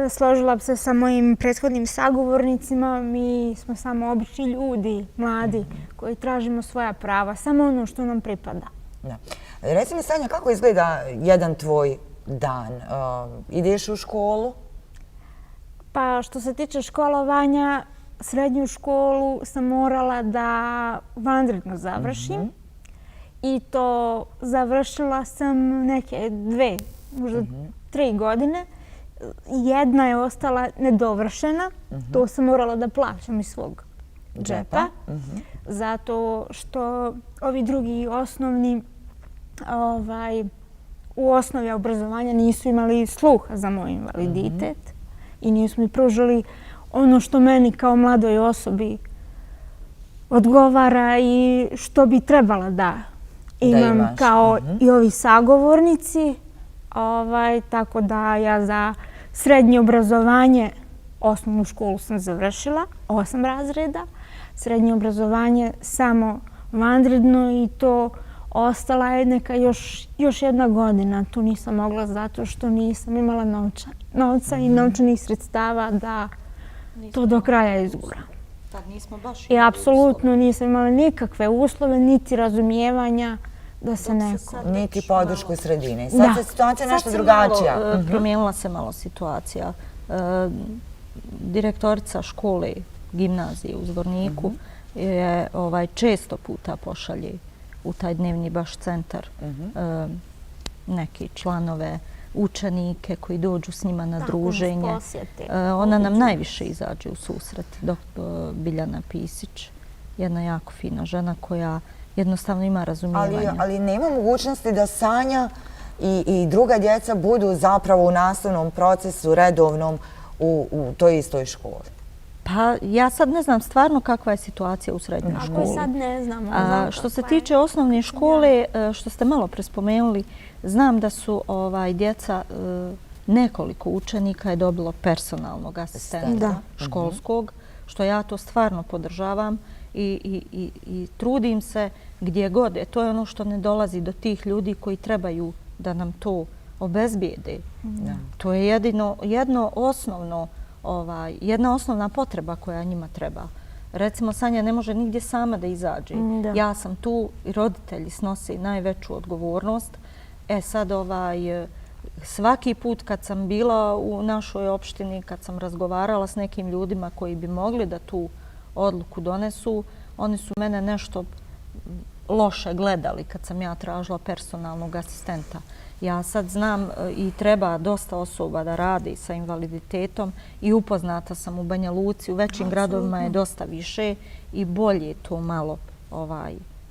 složila bi se sa mojim prethodnim sagovornicima. Mi smo samo obični ljudi, mladi, koji tražimo svoja prava, samo ono što nam pripada. Reci mi, Sanja, kako izgleda jedan tvoj dan? Ideš u školu? Pa što se tiče školovanja, srednju školu sam morala da vanredno završim. I to završila sam neke 2, možda 3 godine. Jedna je ostala nedovršena, to sam morala da plaćam iz svog džepa, zato što ovi drugi osnovni u osnovi obrazovanja nisu imali sluha za moj invaliditet i nisu mi pružili ono što meni kao mladoj osobi odgovara i što bi trebala da imam imaš. kao i ovi sagovornici. Tako da ja za srednje obrazovanje, osnovnu školu sam završila, 8 razreda, srednje obrazovanje samo vanredno i to ostala je neka još jedna godina. Tu nisam mogla zato što nisam imala novca i novčanih sredstava da to do kraja izguram. Tad nismo baš I apsolutno nisam imala nikakve uslove, niti razumijevanja da se neko... Niti podršku sredine. Sad je situacija nešto drugačija. Promijenila se malo situacija. Direktorica škole, gimnazije u Zvorniku je često puta pošalje u taj dnevni baš centar neki članove, učenike koji dođu s njima na druženje. Ona nam najviše izađe u susret. Biljana Pisić, jedna jako fina žena koja jednostavno ima razumijevanja. Ali nema mogućnosti da Sanja i druga djeca budu zapravo u nastavnom procesu redovnom u toj istoj školi. Pa ja sad ne znam stvarno kakva je situacija u srednjoj školi. Ako sad ne znamo. Što se tiče osnovne škole, što ste malo prespomenuli, znam da su djeca, nekoliko učenika je dobilo personalnog asistenta školskog, što ja to stvarno podržavam i trudim se gdje god. To je ono što ne dolazi do tih ljudi koji trebaju da nam to obezbijede. To je jedna osnovna potreba koja njima treba. Recimo, Sanja ne može nigdje sama da izađe. Ja sam tu i roditelji snose najveću odgovornost. Sad svaki put kad sam bila u našoj opštini, kad sam razgovarala s nekim ljudima koji bi mogli da tu odluku donesu, oni su mene nešto loše gledali kad sam ja tražila personalnog asistenta. Ja sad znam i treba dosta osoba da radi sa invaliditetom i upoznata sam u Banja Luci, u većim gradovima je dosta više i bolje je to malo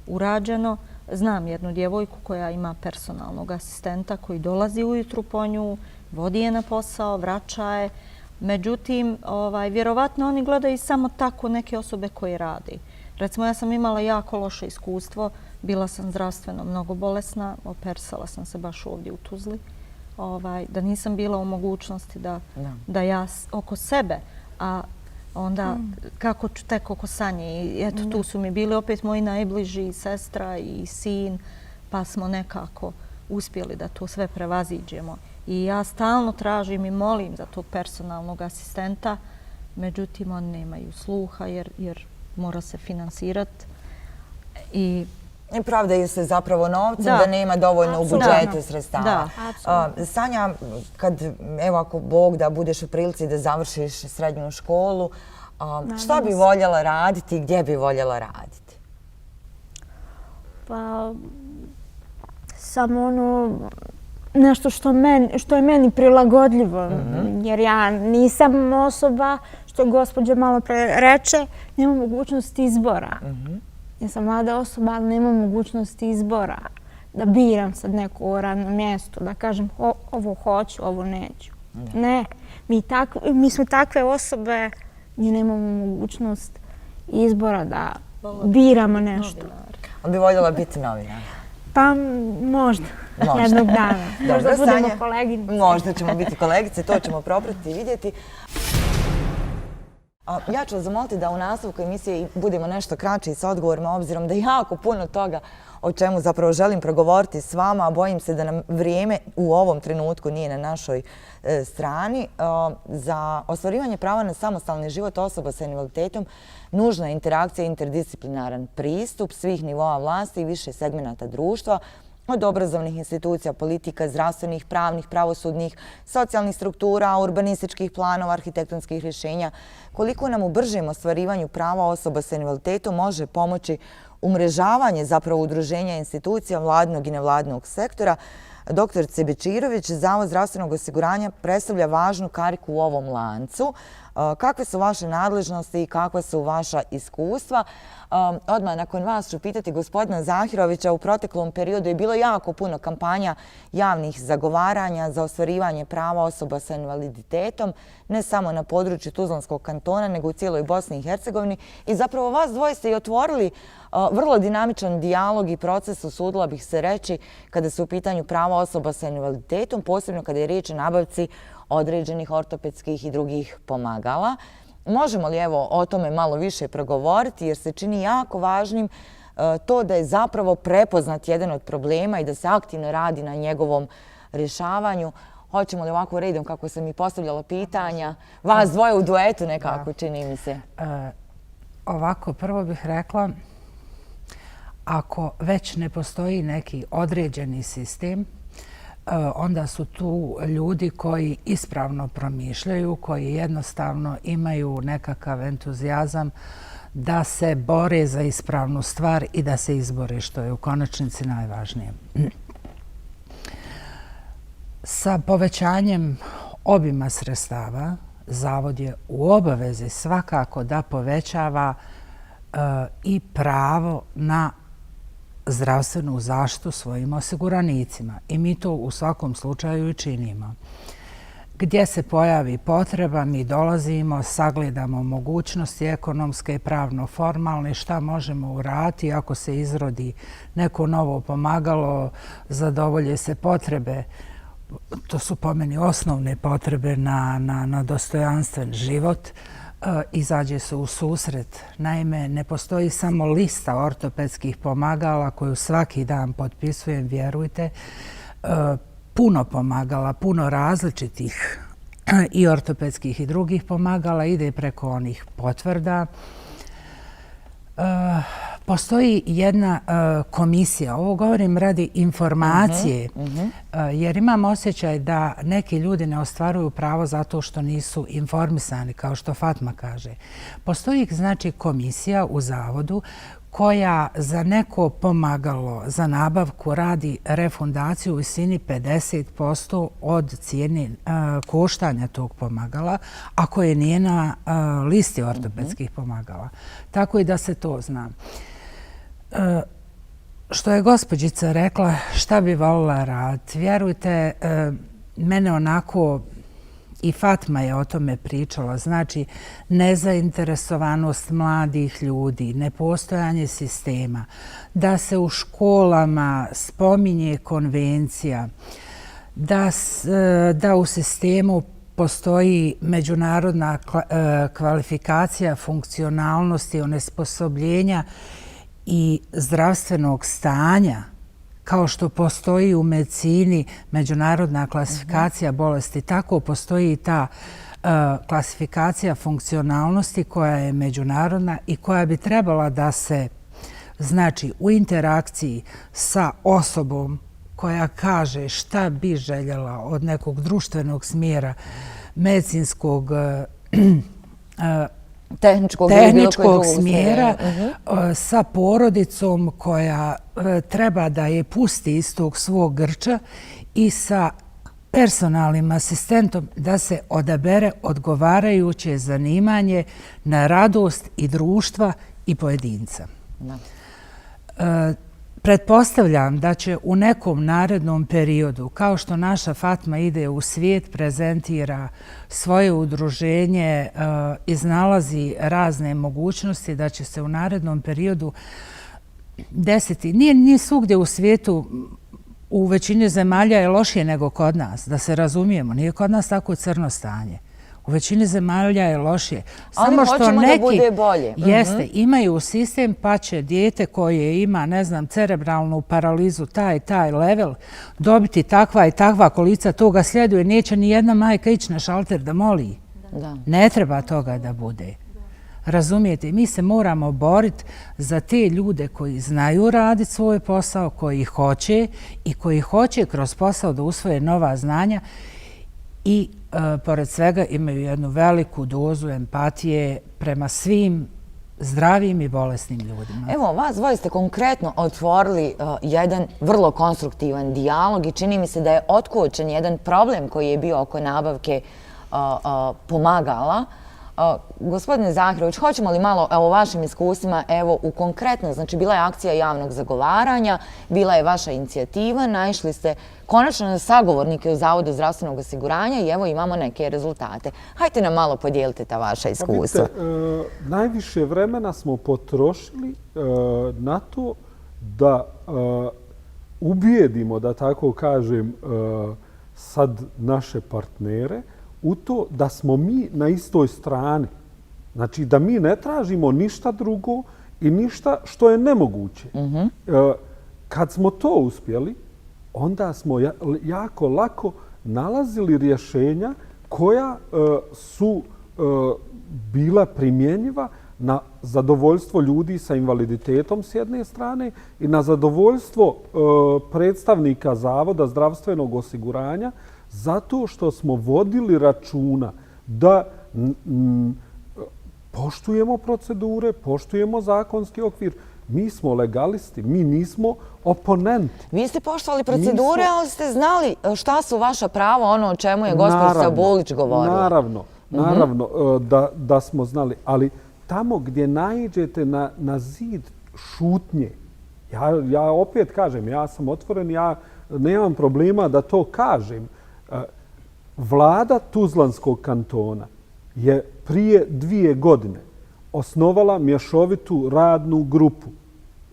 urađeno. Znam jednu djevojku koja ima personalnog asistenta koji dolazi ujutru po nju, vodi je na posao, vraća je. Međutim, vjerovatno oni gledaju samo tako neke osobe koje radi. Recimo, ja sam imala jako loše iskustvo. Bila sam zdravstveno mnogo bolesna, operisala sam se baš ovdje u Tuzli, da nisam bila u mogućnosti da ja oko sebe, a onda kako ću tek oko Sanje. I eto, tu su mi bili opet moji najbliži, sestra i sin, pa smo nekako uspjeli da to sve prevaziđemo. I ja stalno tražim i molim za tog personalnog asistenta, međutim, oni nemaju sluha jer mora se finansirati. I pravdaju se zapravo novcem da nema dovoljno u budžetu sredstava. Sanja, ako Bog da budeš u prilici da završiš srednju školu, šta bi voljela raditi i gdje bi voljela raditi? Pa, samo nešto što je meni prilagodljivo. Jer ja nisam osoba, što gospođa malo pre reče, nema mogućnosti izbora. Ja sam mlada osoba, ali nemam mogućnosti izbora. Da biram sad neko radno mjesto, da kažem ovo hoću, ovo neću. Ne, mi smo takve osobe gdje nemamo mogućnost izbora da biramo nešto. Bi voljela biti novinar? Pa možda, jednog dana. Možda budemo koleginice. Možda ćemo biti kolegice, to ćemo probrati i vidjeti. Ja ću vas zamoliti da u nastavku emisije budemo nešto kraći s odgovorima, obzirom da je jako puno toga o čemu zapravo želim progovoriti s vama, a bojim se da nam vrijeme u ovom trenutku nije na našoj strani. Za ostvarivanje prava na samostalni život osoba sa invaliditetom nužna je interakcija i interdisciplinaran pristup svih nivoa vlasti i više segmenata društva, od obrazovnih institucija, politika, zdravstvenih, pravnih, pravosudnih, socijalnih struktura, urbanističkih planova, arhitektonskih rješenja. Koliko nam u bržem ostvarivanju prava osoba sa invaliditetom može pomoći umrežavanje zapravo udruženja institucija vladnog i nevladnog sektora. Dr. Bečirović, Zavod zdravstvenog osiguranja, predstavlja važnu kariku u ovom lancu. Kakve su vaše nadležnosti i kakva su vaša iskustva? Odmah nakon vas ću pitati gospodina Zahirovića. U proteklom periodu je bilo jako puno kampanja javnih zagovaranja za ostvarivanje prava osoba sa invaliditetom, ne samo na području Tuzlanskog kantona, nego u cijeloj Bosni i Hercegovini. I zapravo vas dvoje ste i otvorili vrlo dinamičan dijalog i proces, usudila bih se reći, kada su u pitanju prava osoba sa invaliditetom, posebno kada je riječ o nabavci određenih ortopedskih i drugih pomagala. Možemo li evo o tome malo više progovoriti, jer se čini jako važnim to da je zapravo prepoznat jedan od problema i da se aktivno radi na njegovom rješavanju. Hoćemo li ovako redom kako sam i postavljala pitanja? Vas dvoje u duetu nekako, čini mi se. Ovako, prvo bih rekla, ako već ne postoji neki određeni sistem, onda su tu ljudi koji ispravno promišljaju, koji jednostavno imaju nekakav entuzijazam da se bore za ispravnu stvar i da se izbore, što je u konačnici najvažnije. Sa povećanjem obima sredstava, Zavod je u obavezi svakako da povećava i pravo na zdravstvenu zaštitu svojim osiguranicima. I mi to u svakom slučaju i činimo. Gdje se pojavi potreba, mi dolazimo, sagledamo mogućnosti ekonomske i pravno-formalne, šta možemo uraditi ako se izrodi neko novo pomagalo, zadovolje se potrebe. To su po meni osnovne potrebe na dostojanstven život. Izađe se u susret. Naime, ne postoji samo lista ortopedskih pomagala koju svaki dan potpisujem, vjerujte. Puno pomagala, puno različitih i ortopedskih i drugih pomagala ide preko onih potvrda. Postoji jedna komisija, ovo govorim radi informacije, jer imam osjećaj da neki ljudi ne ostvaruju pravo zato što nisu informisani, kao što Fatma kaže. Postoji znači komisija u Zavodu koja za neko pomagalo za nabavku radi refundaciju u visini 50% od cijene koštanja tog pomagala, a koje nije na listi ortopedskih pomagala. Tako i da se to zna. Što je gospođica rekla, šta bi volila raditi? Vjerujte, mene onako, i Fatma je o tome pričala, znači nezainteresovanost mladih ljudi, nepostojanje sistema, da se u školama spominje konvencija, da u sistemu postoji međunarodna kvalifikacija funkcionalnosti, onesposobljenja i zdravstvenog stanja, kao što postoji u medicini međunarodna klasifikacija bolesti, tako postoji i ta klasifikacija funkcionalnosti koja je međunarodna i koja bi trebala da se, znači, u interakciji sa osobom koja kaže šta bi željela od nekog društvenog smjera, medicinskog, tehničkog smjera, sa porodicom koja treba da je pusti iz tog svog grča i sa personalnim asistentom da se odabere odgovarajuće zanimanje na radost i društva i pojedinca. Pretpostavljam da će u nekom narednom periodu, kao što naša Fatma ide u svijet, prezentira svoje udruženje, iznalazi razne mogućnosti, da će se u narednom periodu desiti. Nije svugdje u svijetu, u većini zemalja je lošije nego kod nas, da se razumijemo. Nije kod nas tako crno stanje. U većini zemalja je lošije. Ali hoćemo da bude bolje. Jeste, imaju sistem pa će dijete koje ima, ne znam, cerebralnu paralizu, taj level, dobiti takva i takva kolica, toga sljeduje. Neće ni jedna majka ići na šalter da moli. Ne treba toga da bude. Razumijete, mi se moramo boriti za te ljude koji znaju raditi svoj posao, koji hoće i koji hoće kroz posao da usvoje nova znanja i pored svega imaju jednu veliku dozu empatije prema svim zdravim i bolesnim ljudima. Evo, vas dvoje ste konkretno otvorili jedan vrlo konstruktivan dijalog i čini mi se da je otkočen jedan problem koji je bio oko nabavke pomagala Gospodine Zahirović, hoćemo li malo o vašim iskustvima, evo u konkretno, znači bila je akcija javnog zagovaranja, bila je vaša inicijativa, naišli ste konačno na sagovornike u Zavodu zdravstvenog osiguranja i evo imamo neke rezultate. Hajte nam malo podijelite ta vaša iskustva. Najviše vremena smo potrošili na to da ubijedimo, da tako kažem, sad naše partnere u to da smo mi na istoj strani. Znači da mi ne tražimo ništa drugo i ništa što je nemoguće. Kad smo to uspjeli, onda smo jako lako nalazili rješenja koja su bila primjenjiva na zadovoljstvo ljudi sa invaliditetom s jedne strane i na zadovoljstvo predstavnika Zavoda zdravstvenog osiguranja zato što smo vodili računa da poštujemo procedure, poštujemo zakonski okvir. Mi smo legalisti, mi nismo oponenti. Vi ste poštovali procedure, ali ste znali šta su vaša prava, ono o čemu je gospođa Bulić govorila. Naravno da smo znali, ali tamo gdje naiđete na zid šutnje, ja opet kažem, ja sam otvoren, ja nemam problema da to kažem. Vlada Tuzlanskog kantona je prije 2 godine osnovala mješovitu radnu grupu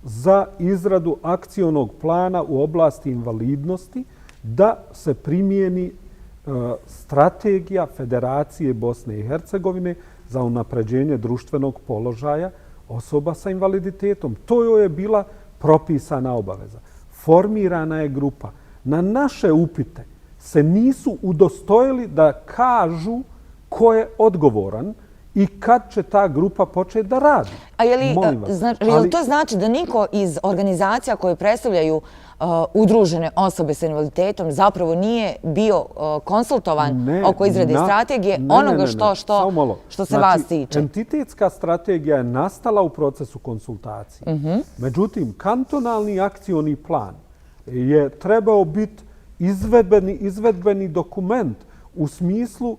za izradu akcionog plana u oblasti invalidnosti da se primijeni strategija Federacije Bosne i Hercegovine za unapređenje društvenog položaja osoba sa invaliditetom. To joj je bila propisana obaveza. Formirana je grupa. Na naše upite se nisu udostojili da kažu ko je odgovoran i kad će ta grupa početi da radi. A je li to znači da niko iz organizacija koje predstavljaju udružene osobe sa invaliditetom zapravo nije bio konsultovan oko izrade strategije onoga što se vas tiče? Entitetska strategija je nastala u procesu konsultacije. Međutim, kantonalni akcioni plan je trebao biti izvedbeni dokument u smislu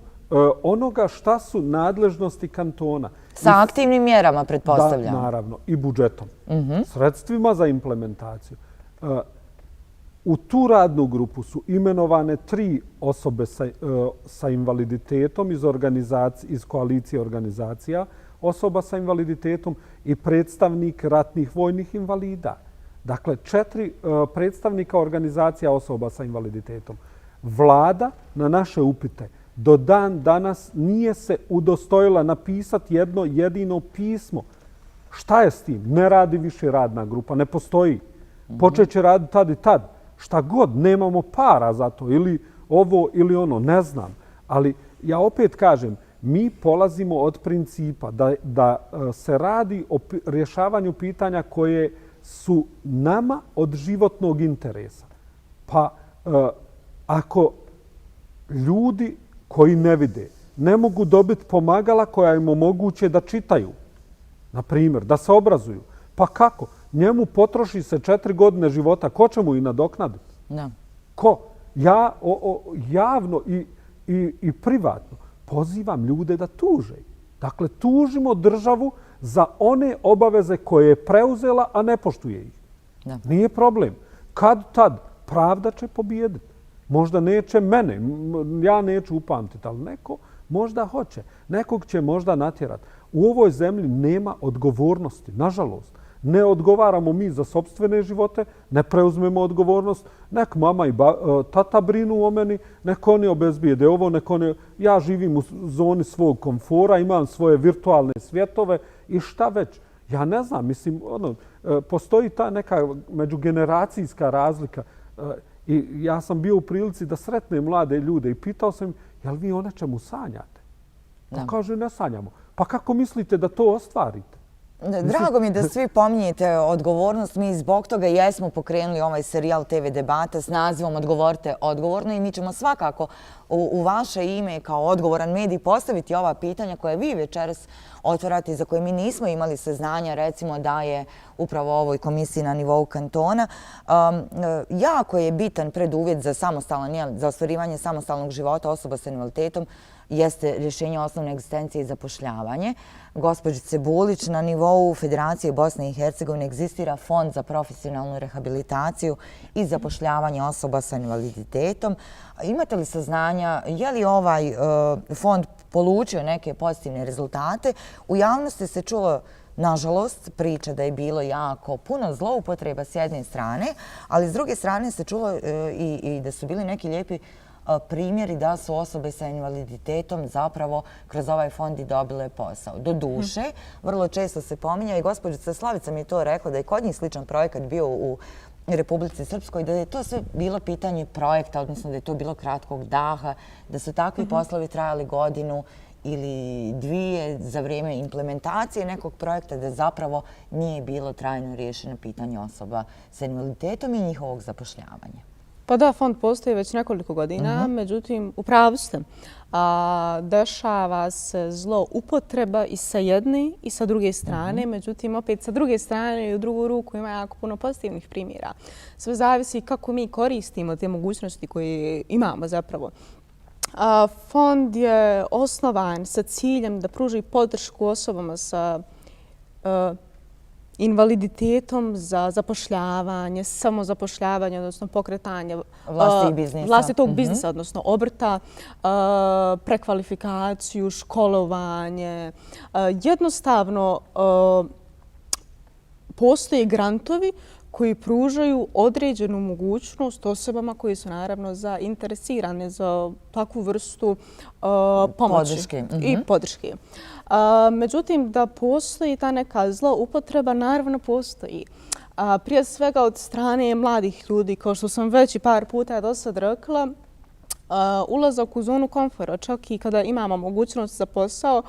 onoga šta su nadležnosti kantona. Sa aktivnim mjerama, pretpostavljam. Da, naravno. I budžetom. Sredstvima za implementaciju. U tu radnu grupu su imenovane 3 osobe sa invaliditetom iz koalicije organizacija osoba sa invaliditetom i predstavnik ratnih vojnih invalida. Dakle, 4 predstavnika organizacija osoba sa invaliditetom. Vlada na naše upite do dan danas nije se udostojila napisati jedno jedino pismo. Šta je s tim? Ne radi više radna grupa, ne postoji. Počeće raditi tad i tad. Šta god, nemamo para za to, ili ovo ili ono, ne znam. Ali ja opet kažem, mi polazimo od principa da se radi o rješavanju pitanja koje su nama od životnog interesa. Pa ako ljudi koji ne vide ne mogu dobiti pomagala koja im omoguće da čitaju, na primjer, da se obrazuju, pa kako? Njemu potroši se 4 godine života, ko će mu i nadoknaditi? Ko? Ja javno i privatno pozivam ljude da tuže. Dakle, tužimo državu za one obaveze koje je preuzela, a ne poštuje ih. Nije problem. Kad tad pravda će pobijediti. Možda neće mene, ja neću upamtiti, ali neko možda hoće. Nekog će možda natjerati. U ovoj zemlji nema odgovornosti, nažalost. Ne odgovaramo mi za sopstvene živote, ne preuzmemo odgovornost. Nek mama i tata brinu o meni, nek oni obezbijede ovo, ja živim u zoni svog komfora, imam svoje virtualne svjetove i šta već. Ja ne znam, mislim, postoji ta neka međugeneracijska razlika. I ja sam bio u prilici da sretnem mlade ljude i pitao sam im, jel vi o nečemu sanjate? Pa kaže, ne sanjamo. Pa kako mislite da to ostvarite? Drago mi je da svi pominjete odgovornost. Mi zbog toga jesmo pokrenuli ovaj serijal TV debata s nazivom Odgovorite odgovorno i mi ćemo svakako u vaše ime kao odgovoran medij postaviti ova pitanja koje vi večeras otvarate i za koje mi nismo imali saznanja, recimo da je upravo ovoj komisiji na nivou kantona. Jako je bitan preduvjet za ostvarivanje samostalnog života osoba sa invaliditetom jeste rješenje osnovne egzistencije i zapošljavanje. Gospođice Bulić, na nivou Federacije Bosne i Hercegovine egzistira Fond za profesionalnu rehabilitaciju i zapošljavanje osoba sa invaliditetom. Imate li saznanja, je li ovaj fond polučio neke pozitivne rezultate? U javnosti se čulo, nažalost, priča da je bilo jako puno zloupotreba s jedne strane, ali s druge strane se čulo i da su bili neki lijepi primjeri da su osobe sa invaliditetom zapravo kroz ovaj fond i dobile posao. Do duše, vrlo često se pominja i gospođica Slavica mi je to rekla da je kod njih sličan projekat bio u Republici Srpskoj, da je to sve bilo pitanje projekta, odnosno da je to bilo kratkog daha, da su takvi poslovi trajali godinu ili dvije za vrijeme implementacije nekog projekta, da zapravo nije bilo trajno riješeno pitanje osoba sa invaliditetom i njihovog zapošljavanja. Pa da, fond postoji već nekoliko godina, međutim, u pravu ste. Dešava se zloupotreba i sa jedne i sa druge strane, međutim, opet sa druge strane i u drugu ruku ima jako puno pozitivnih primjera. Sve zavisi kako mi koristimo te mogućnosti koje imamo zapravo. Fond je osnovan sa ciljem da pruži podršku osobama sa invaliditetom za zapošljavanje, samozapošljavanje, odnosno pokretanje vlastitog biznisa, odnosno obrta, prekvalifikaciju, školovanje. Jednostavno, postoje grantovi koji pružaju određenu mogućnost osobama koji su naravno zainteresirane za takvu vrstu pomoći i podrške. Međutim, da postoji ta neka zloupotreba, naravno postoji. Prije svega od strane mladih ljudi, kao što sam već i par puta do sad rekla, ulazak u zonu komfora, čak i kada imamo mogućnost za posao,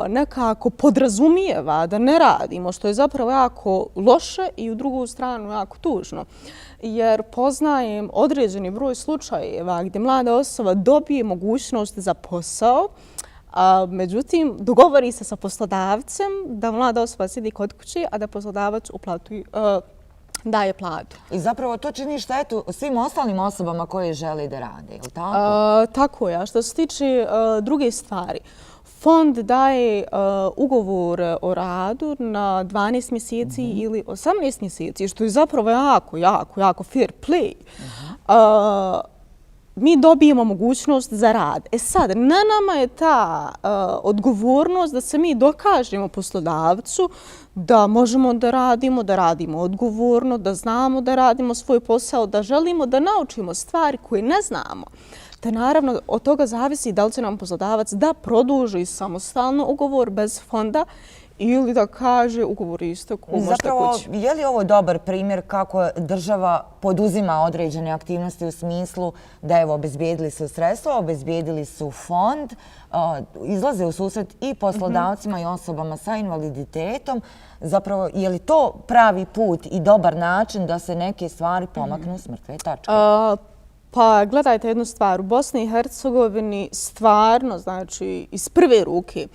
nekako podrazumijeva da ne radimo, što je zapravo jako loše i u drugu stranu jako tužno. Jer poznajem određeni broj slučajeva gdje mlada osoba dobije mogućnost za posao, međutim, dogovori se sa poslodavcem da mlada osoba sjedi kod kuće, a da poslodavac daje platu. I zapravo to čini štetu svim ostalim osobama koje žele da rade, je li tako? Tako je. A što se tiče druge stvari, fond daje ugovor o radu na 12 mjeseci ili 18 mjeseci, što je zapravo jako fair play. Mi dobijemo mogućnost za rad. Sad, na nama je ta odgovornost da se mi dokažemo poslodavcu da možemo da radimo odgovorno, da znamo da radimo svoj posao, da želimo da naučimo stvari koje ne znamo. Te naravno od toga zavisi da li će nam poslodavac da produži samostalno ugovor bez fonda ili da kaže ugovor istekao, možete Zapravo, kući. je li ovo dobar primjer kako država poduzima određene aktivnosti u smislu da evo obezbijedili su sredstva, obezbijedili su fond, izlaze u susret i poslodavcima i osobama sa invaliditetom. Zapravo, je li to pravi put i dobar način da se neke stvari pomaknu s mrtve tačke? Pa gledajte jednu stvar, u Bosni i Hercegovini stvarno, znači iz prve ruke,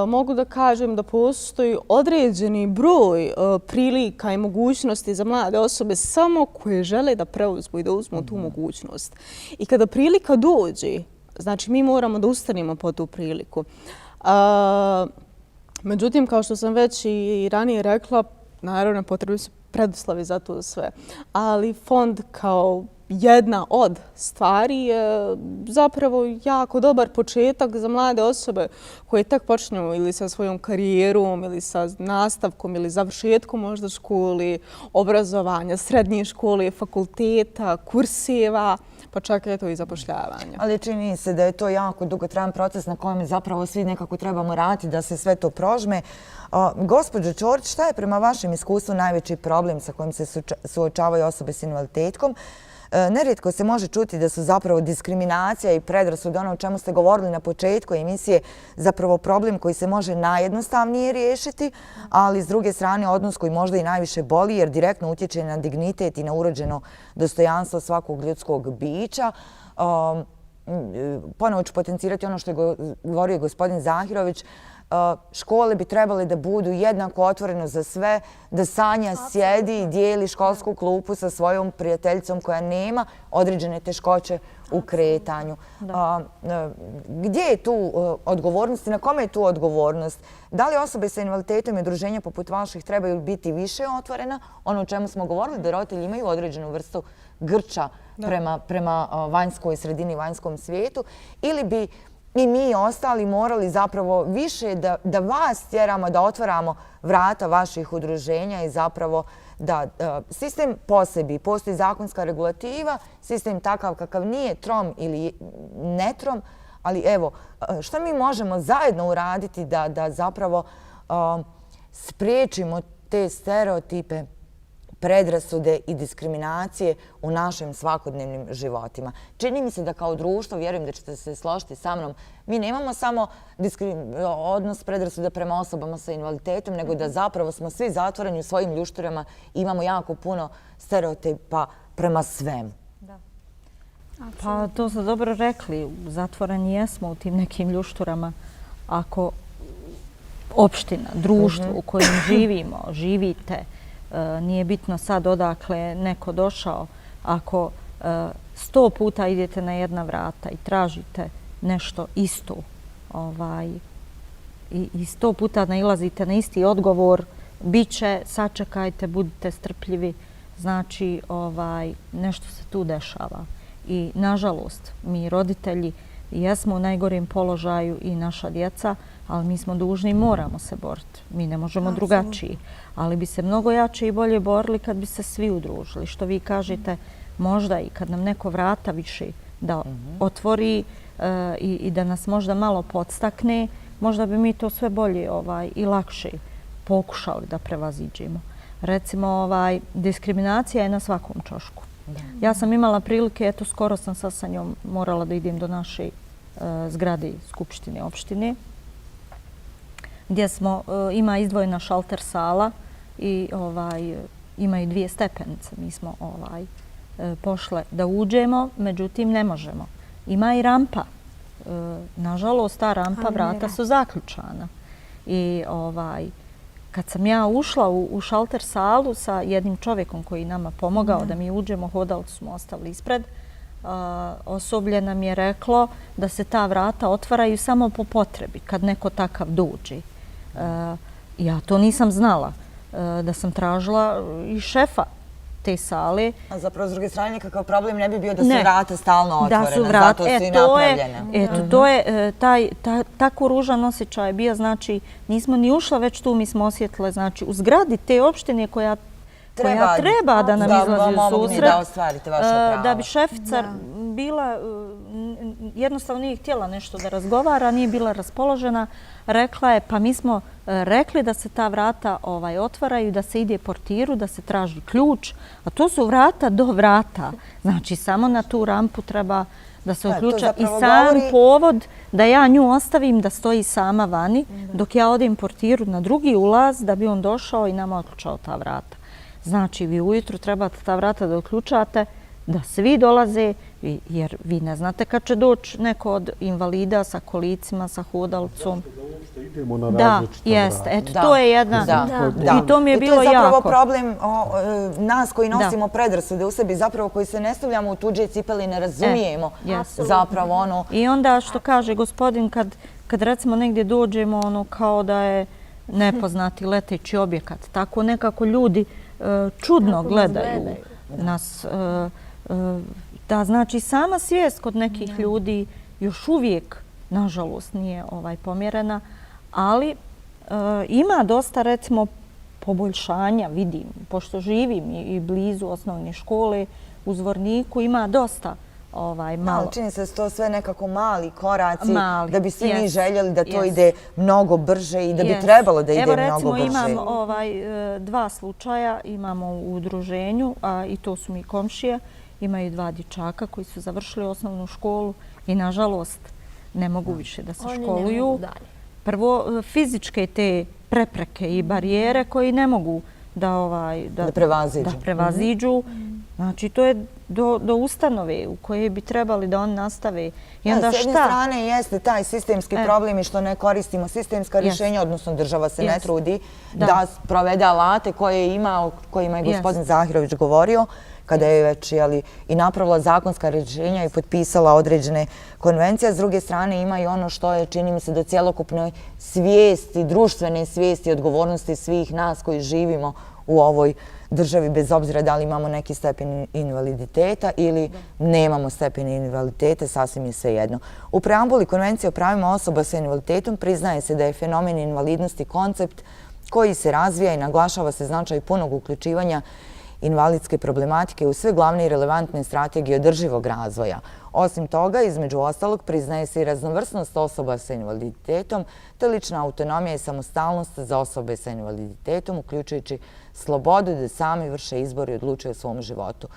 mogu da kažem da postoji određeni broj prilika i mogućnosti za mlade osobe samo koje žele da preuzmu i da uzmu tu mogućnost. I kada prilika dođe, znači mi moramo da ustanemo po tu priliku. Međutim, kao što sam već i ranije rekla, naravno potrebni su preduslovi za to sve. Ali fond kao jedna od stvari je zapravo jako dobar početak za mlade osobe koje tek počinju ili sa svojom karijerom ili sa nastavkom ili završetkom možda školi, obrazovanja, srednje škole, fakulteta, kurseva, pa čak eto i zapošljavanja. Ali čini se da je to jako dugotrajan proces na kojem zapravo svi nekako trebamo raditi da se sve to prožme. Gospođo Ćorić, šta je prema vašem iskustvu najveći problem sa kojim se suočavaju osobe s invaliditetom? Nerijetko se može čuti da su zapravo diskriminacija i predrasude, ono o čemu ste govorili na početku emisije, zapravo problem koji se može najjednostavnije riješiti, ali s druge strane odnos koji možda i najviše boli jer direktno utječe na dignitet i na urođeno dostojanstvo svakog ljudskog bića. Ponovo ću potencirati ono što je govorio gospodin Zahirović. Škole bi trebale da budu jednako otvoreno za sve, da Sanja sjedi i dijeli školsku klupu sa svojom prijateljicom koja nema određene teškoće u kretanju. Gdje je tu odgovornost i na kome je tu odgovornost? Da li osobe sa invaliditetom i udruženja poput vaših trebaju biti više otvorena? Ono o čemu smo govorili, da roditelji imaju određenu vrstu grča prema vanjskoj sredini, vanjskom svijetu, ili bi i mi ostali morali zapravo više da vas tjeramo, da otvaramo vrata vaših udruženja i zapravo da sistem po sebi, postoji zakonska regulativa, sistem takav kakav nije trom ili netrom, ali evo, što mi možemo zajedno uraditi da zapravo spriječimo te stereotipe, predrasude i diskriminacije u našim svakodnevnim životima. Čini mi se da kao društvo, vjerujem da ćete se složiti sa mnom, mi nemamo samo odnos predrasude prema osobama sa invaliditetom, nego da zapravo smo svi zatvoreni u svojim ljušturama i imamo jako puno stereotipa prema svemu. Pa to ste dobro rekli, zatvoreni jesmo u tim nekim ljušturama. Ako opština, društvo u kojem živimo, živite, nije bitno sad odakle neko došao, ako 100 puta idete na jedna vrata i tražite nešto isto i 100 puta nailazite na isti odgovor, bit će, sačekajte, budite strpljivi, znači nešto se tu dešava. I nažalost, mi roditelji jesmo u najgorijem položaju i naša djeca, ali mi smo dužni i moramo se boriti. Mi ne možemo drugačiji. Ali bi se mnogo jače i bolje borili kad bi se svi udružili. Što vi kažete, možda i kad nam neko vrata više da otvori i da nas možda malo podstakne, možda bi mi to sve bolje i lakše pokušali da prevaziđemo. Recimo, diskriminacija je na svakom čošku. Ja sam imala prilike, eto skoro sam sad sa njom morala da idem do naše zgrade Skupštine opštine, gdje ima izdvojena šalter sala i imaju 2 stepenice. Mi smo pošle da uđemo, međutim ne možemo. Ima i rampa. Nažalost, ta rampa, vrata su zaključana. I kad sam ja ušla u šalter salu sa jednim čovjekom koji nama pomogao da mi uđemo, hodalcu smo ostavili ispred, osoblje nam je reklo da se ta vrata otvaraju samo po potrebi, kad neko takav dođe. Ja to nisam znala, da sam tražila i šefa te sale. A zapravo, s druge strane, nikakav problem ne bi bio da su vrata stalno otvorena, zato su i napravljene. Eto, to je tako ružan osjećaj bio, znači nismo ni ušla već tu, mi smo osjetile, znači u zgradi te opštine koja treba da nam izlazi u susret, da bi šefica bila, jednostavno nije htjela nešto da razgovara, nije bila raspoložena, rekla je, pa mi smo rekli da se ta vrata otvaraju, da se ide portiru, da se traži ključ, a to su vrata do vrata. Znači, samo na tu rampu treba da se uključa i sam povod da ja nju ostavim da stoji sama vani, dok ja odem portiru na drugi ulaz da bi on došao i nama otključao ta vrata. Znači, vi ujutru trebate ta vrata da uključate, da svi dolaze, jer vi ne znate kad će doći neko od invalida sa kolicima, sa hodalcom. Idemo na različita vrata. Eto, to je jedna. I to mi je bilo jako. I to je zapravo problem nas koji nosimo predrasude u sebi, zapravo koji se ne stavljamo u tuđe cipele i ne razumijemo zapravo ono. I onda što kaže gospodin, kad recimo negdje dođemo ono kao da je nepoznati leteći objekat, tako nekako ljudi čudno gledaju nas. Da, znači, sama svijest kod nekih ljudi još uvijek, nažalost, nije pomjerena, ali ima dosta, recimo, poboljšanja, vidim, pošto živim i blizu osnovne škole, u Zvorniku, ima dosta malo. Čini se da su to sve nekako mali koraci, da bi svi mi željeli da to ide mnogo brže i da bi trebalo da ide mnogo brže. Evo, recimo, imam 2 slučaja, imamo u udruženju, i to su mi komšije, imaju 2 dječaka koji su završili osnovnu školu i, nažalost, ne mogu više da se školuju. Prvo, fizičke te prepreke i barijere koji ne mogu da prevaziđu. Znači, to je do ustanove u kojoj bi trebali da oni nastave. S jedne strane jeste taj sistemski problem i što ne koristimo sistemska rješenja, odnosno država se ne trudi da provede alate koje ima, o kojima je gospodin Zahirović govorio, kada je već i napravila zakonska rješenja i potpisala određene konvencije. S druge strane ima i ono što je, čini mi se, do cjelokupnoj svijesti, društvene svijesti, odgovornosti svih nas koji živimo u ovoj državi, bez obzira da li imamo neki stepen invaliditeta ili nemamo stepen invaliditeta, sasvim je svejedno. U preambuli Konvencije o pravima osoba sa invaliditetom priznaje se da je fenomen invalidnosti koncept koji se razvija i naglašava se značaj punog uključivanja invalidske problematike u sve glavne i relevantne strategije održivog razvoja. Osim toga, između ostalog, priznaje se i raznovrsnost osoba sa invaliditetom, te lična autonomija i samostalnost za osobe sa invaliditetom, uključujući slobodu da sami vrše izbor i odlučuju o svom životu.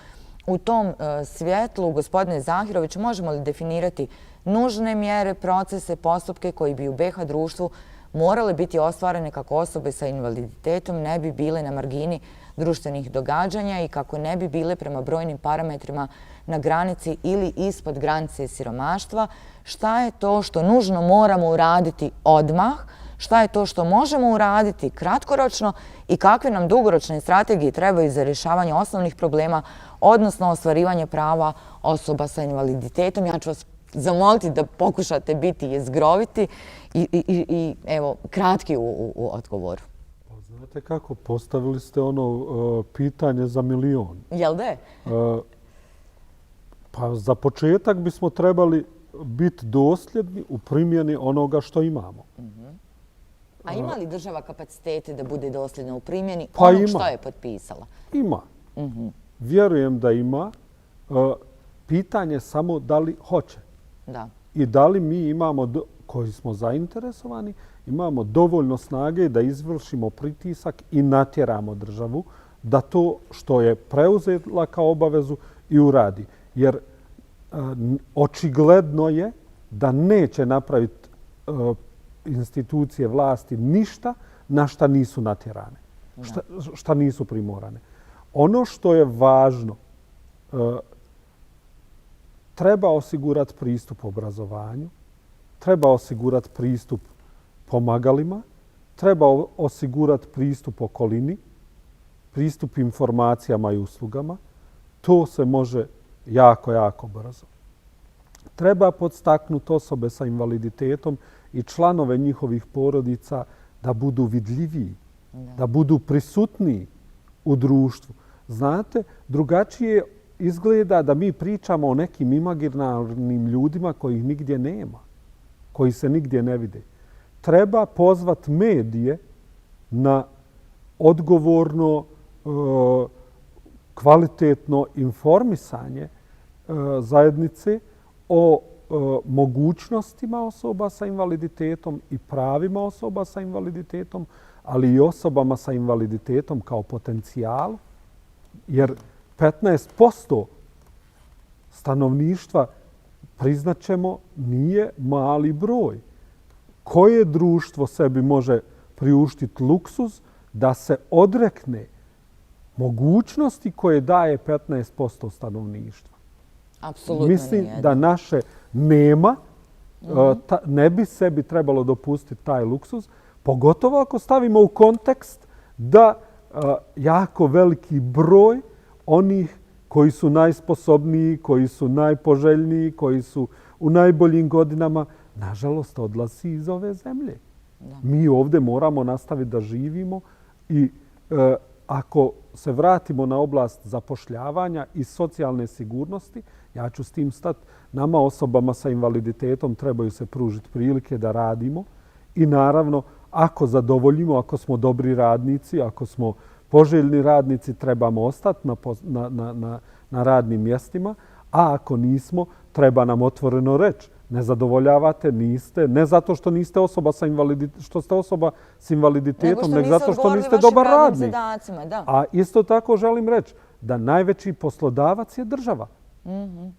U tom svjetlu, gospodine Zahirović, možemo li definirati nužne mjere, procese, postupke koji bi u BiH društvu morale biti ostvarene kako osobe sa invaliditetom ne bi bile na margini društvenih događanja i kako ne bi bile prema brojnim parametrima na granici ili ispod granice siromaštva? Šta je to što nužno moramo uraditi odmah? Šta je to što možemo uraditi kratkoročno i kakve nam dugoročne strategije trebaju za rješavanje osnovnih problema, odnosno ostvarivanje prava osoba sa invaliditetom? Ja ću vas zamoliti da pokušate biti jezgroviti i evo, kratki u odgovoru. Znate kako, postavili ste ono pitanje za milion. Jel da je? Pa za početak bismo trebali biti dosljedni u primjeni onoga što imamo. A ima li država kapacitete da bude dosljedna u primjeni Pa onog ima. što je potpisala? Ima. Vjerujem da ima. Pitanje je samo da li hoće. Da. I da li mi imamo, koji smo zainteresovani, imamo dovoljno snage da izvršimo pritisak i natjeramo državu da to što je preuzela kao obavezu i uradi. Jer očigledno je da neće napraviti institucije vlasti ništa na šta nisu natjerane, šta nisu primorane. Ono što je važno, treba osigurati pristup obrazovanju, treba osigurati pristup pomagalima, treba osigurati pristup okolini, pristup informacijama i uslugama. To se može jako, jako brzo. Treba podstaknuti osobe sa invaliditetom i članove njihovih porodica da budu vidljiviji, da budu prisutniji u društvu. Znate, drugačije izgleda da mi pričamo o nekim imaginarnim ljudima kojih nigdje nema, koji se nigdje ne vide. Treba pozvati medije na odgovorno, kvalitetno informisanje zajednice o mogućnostima osoba sa invaliditetom i pravima osoba sa invaliditetom, ali i osobama sa invaliditetom kao potencijalu, jer 15% stanovništva, priznaćemo, nije mali broj. Koje društvo sebi može priuštiti luksuz da se odrekne mogućnosti koje daje 15% stanovništva? Apsolutno Mislim nijedno. da naše nema, ne bi sebi trebalo dopustiti taj luksuz, pogotovo ako stavimo u kontekst da jako veliki broj onih koji su najsposobniji, koji su najpoželjniji, koji su u najboljim godinama, nažalost, odlazi iz ove zemlje. Mi ovdje moramo nastaviti da živimo i ako se vratimo na oblast zapošljavanja i socijalne sigurnosti, ja ću s tim stati. Nama, osobama sa invaliditetom, trebaju se pružiti prilike da radimo i naravno, ako zadovoljimo, ako smo dobri radnici, ako smo poželjni radnici, trebamo ostati na radnim mjestima, a ako nismo, treba nam otvoreno reći. Ne zadovoljavate, niste, ne zato što niste osoba sa invaliditetom, što ste osoba s invaliditetom, nego zato što niste dobar radnik. A isto tako želim reći da najveći poslodavac je država.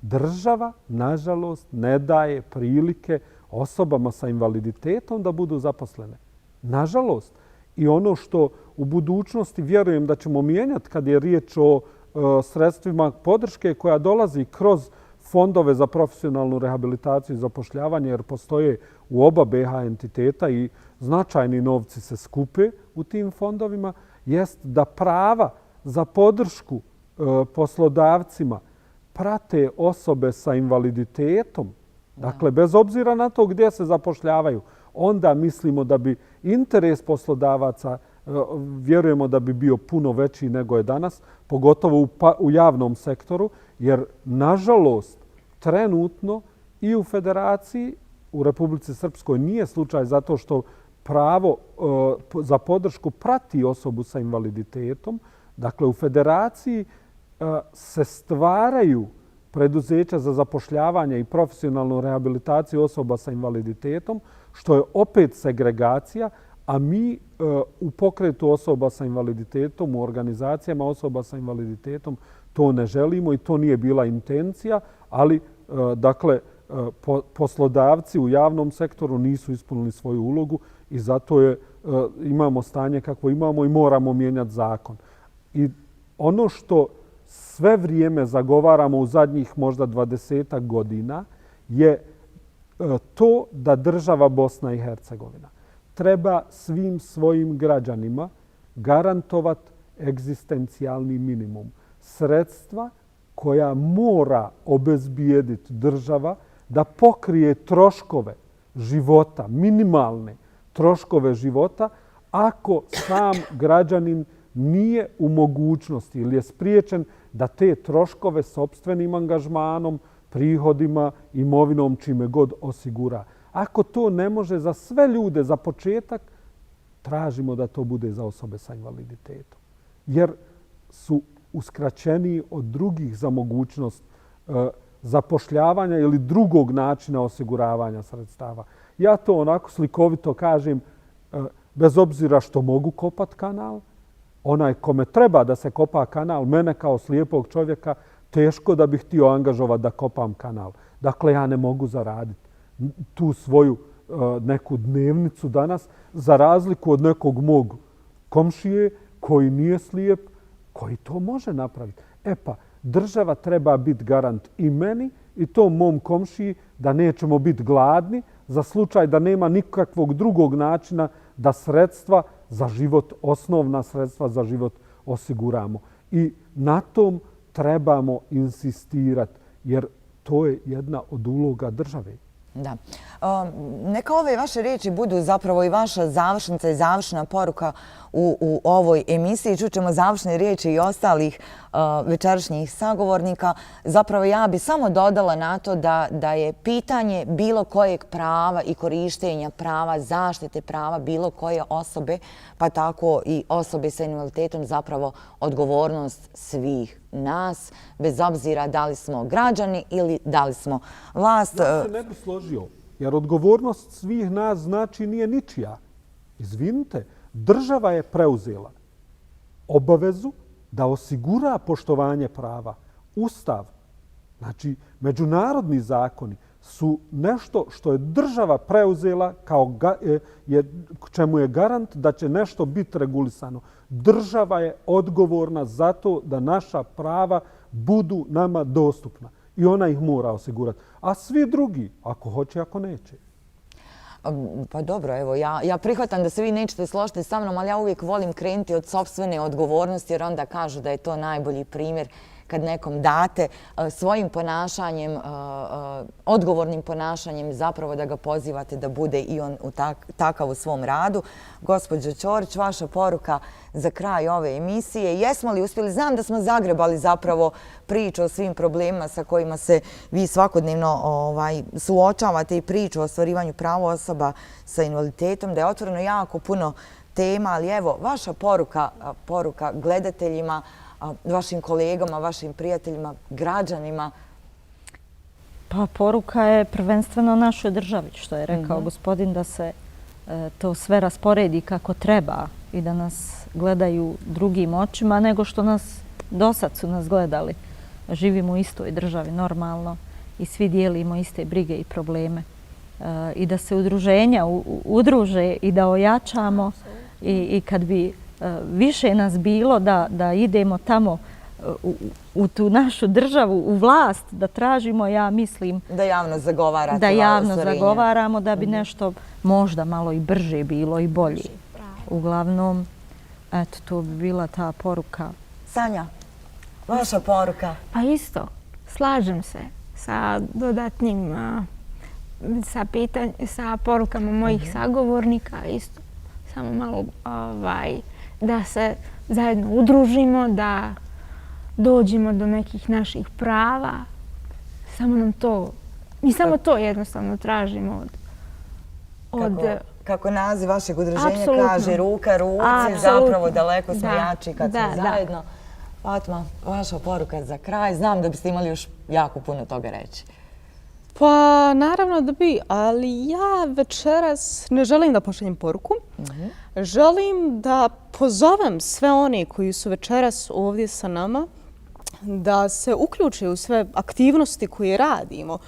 Država, nažalost, ne daje prilike osobama sa invaliditetom da budu zaposlene. Nažalost. I ono što u budućnosti vjerujem da ćemo mijenjati kad je riječ o sredstvima podrške koja dolazi kroz fondove za profesionalnu rehabilitaciju i zapošljavanje, jer postoje u oba BiH entiteta i značajni novci se skupe u tim fondovima, jest da prava za podršku poslodavcima prate osobe sa invaliditetom, dakle, bez obzira na to gdje se zapošljavaju, onda mislimo da bi interes poslodavaca, vjerujemo da bi bio puno veći nego je danas, pogotovo u javnom sektoru, jer, nažalost, trenutno i u Federaciji, u Republici Srpskoj nije slučaj zato što pravo za podršku prati osobu sa invaliditetom. Dakle, u Federaciji se stvaraju preduzeća za zapošljavanje i profesionalnu rehabilitaciju osoba sa invaliditetom, što je opet segregacija, a mi u pokretu osoba sa invaliditetom, u organizacijama osoba sa invaliditetom to ne želimo i to nije bila intencija, ali dakle, poslodavci u javnom sektoru nisu ispunili svoju ulogu i zato imamo stanje kakvo imamo i moramo mijenjati zakon. I ono što sve vrijeme zagovaramo u zadnjih možda 20 godina je to da država Bosna i Hercegovina treba svim svojim građanima garantovati egzistencijalni minimum. Sredstva koja mora obezbijediti država da pokrije troškove života, minimalne troškove života, ako sam građanin nije u mogućnosti ili je spriječen da te troškove sopstvenim angažmanom, prihodima, imovinom, čime god osigura. Ako to ne može za sve ljude za početak, tražimo da to bude za osobe sa invaliditetom. Jer su uskraćeni od drugih za mogućnost zapošljavanja ili drugog načina osiguravanja sredstava. Ja to onako slikovito kažem, bez obzira što mogu kopat kanal, onaj kome treba da se kopa kanal, mene kao slijepog čovjeka, teško da bih htio angažovati da kopam kanal. Dakle, ja ne mogu zaraditi tu svoju neku dnevnicu danas, za razliku od nekog mog komšije koji nije slijep, koji to može napraviti. E pa, država treba biti garant i meni i tom mom komšiji da nećemo biti gladni za slučaj da nema nikakvog drugog načina da sredstva za život, osnovna sredstva za život osiguramo. I na tom trebamo insistirati, jer to je jedna od uloga države. Da. Neka ove vaše riječi budu zapravo i vaša završnica i završna poruka u ovoj emisiji. Čućemo završne riječi i ostalih večerašnjih sagovornika. Zapravo ja bi samo dodala na to da je pitanje bilo kojeg prava i korištenja prava, zaštite prava bilo koje osobe, pa tako i osobe sa invaliditetom, zapravo odgovornost svih nas, bez obzira da li smo građani ili da li smo vlast. Ja se ne bi složio, jer odgovornost svih nas znači nije ničija. Izvinite, država je preuzela obavezu da osigura poštovanje prava. Ustav, znači međunarodni zakoni, su nešto što je država preuzela kao čemu je garant da će nešto biti regulisano. Država je odgovorna za to da naša prava budu nama dostupna i ona ih mora osigurati. A svi drugi, ako hoće, ako neće. Pa dobro, evo, ja prihvatam da se vi nećete složiti sa mnom, ali ja uvijek volim krenuti od sopstvene odgovornosti, jer onda kažu da je to najbolji primjer kad nekom date svojim ponašanjem, odgovornim ponašanjem, zapravo da ga pozivate da bude i on takav u svom radu. Gospođo Ćorić, vaša poruka za kraj ove emisije. Jesmo li uspjeli? Znam da smo zagrebali zapravo priču o svim problemima sa kojima se vi svakodnevno suočavate i priču o ostvarivanju prava osoba sa invaliditetom, da je otvoreno jako puno tema, ali evo, vaša poruka gledateljima, vašim kolegama, vašim prijateljima, građanima? Pa poruka je prvenstveno našoj državi, što je rekao gospodin, da se to sve rasporedi kako treba i da nas gledaju drugim očima nego što nas dosad su nas gledali. Živimo u istoj državi normalno i svi dijelimo iste brige i probleme. I da se udruženja udruže i da ojačamo i kad bi više nas bilo da idemo tamo u tu našu državu, u vlast, da tražimo, ja mislim... Da javno zagovarate. Da javno zagovaramo da bi nešto možda malo i brže bilo i bolje. Uglavnom, eto, to bi bila ta poruka. Sanja, Vaša poruka? Pa isto, slažem se sa dodatnim sa porukama mojih sagovornika. Isto, samo malo da se zajedno udružimo, da dođemo do nekih naših prava. Samo nam to, mi samo to jednostavno tražimo od Kako naziv vašeg udruženja Apsolutno. kaže, ruka ruci, Apsolutno. zapravo daleko smo Da, jači kad da, smo da. zajedno. Fatma, vaša poruka za kraj. Znam da biste imali još jako puno toga reći. Pa naravno da bi, ali ja večeras ne želim da pošaljem poruku. Želim da pozovem sve one koji su večeras ovdje sa nama da se uključe u sve aktivnosti koje radimo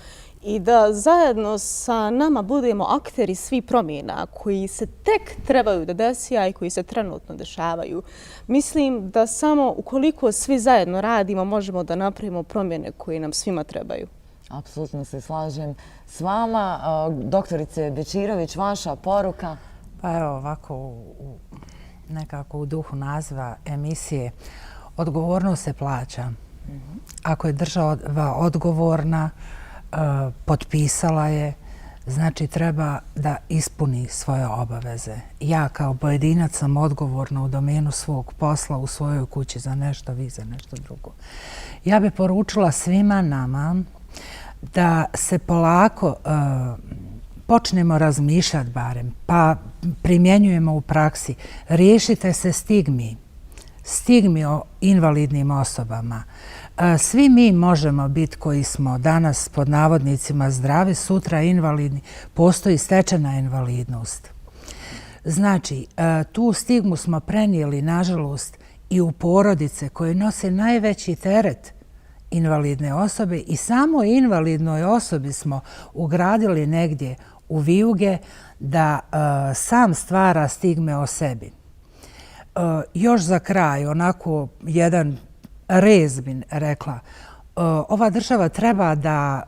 i da zajedno sa nama budemo akteri svih promjena koji se tek trebaju da desi, a i koji se trenutno dešavaju. Mislim da samo ukoliko svi zajedno radimo možemo da napravimo promjene koje nam svima trebaju. Apsolutno se slažem s vama. Doktorice Bečirović, vaša poruka? Pa evo ovako nekako u duhu naziva emisije odgovornost se plaća. Ako je država odgovorna, potpisala je, znači treba da ispuni svoje obaveze. Ja kao pojedinac sam odgovorna u domenu svog posla u svojoj kući za nešto, vi za nešto drugo. Ja bih poručila svima nama da se polako počnemo razmišljati barem, pa primjenjujemo u praksi. Riješite se stigmi o invalidnim osobama. Svi mi možemo biti koji smo danas pod navodnicima zdravi, sutra invalidni. Postoji stečena invalidnost. Znači, tu stigmu smo prenijeli, nažalost, i u porodice koje nose najveći teret invalidne osobe i samo invalidnoj osobi smo ugradili negdje u vijuge da sam stvara stigme o sebi. Još za kraj, onako jedan rez bi rekla, ova država treba da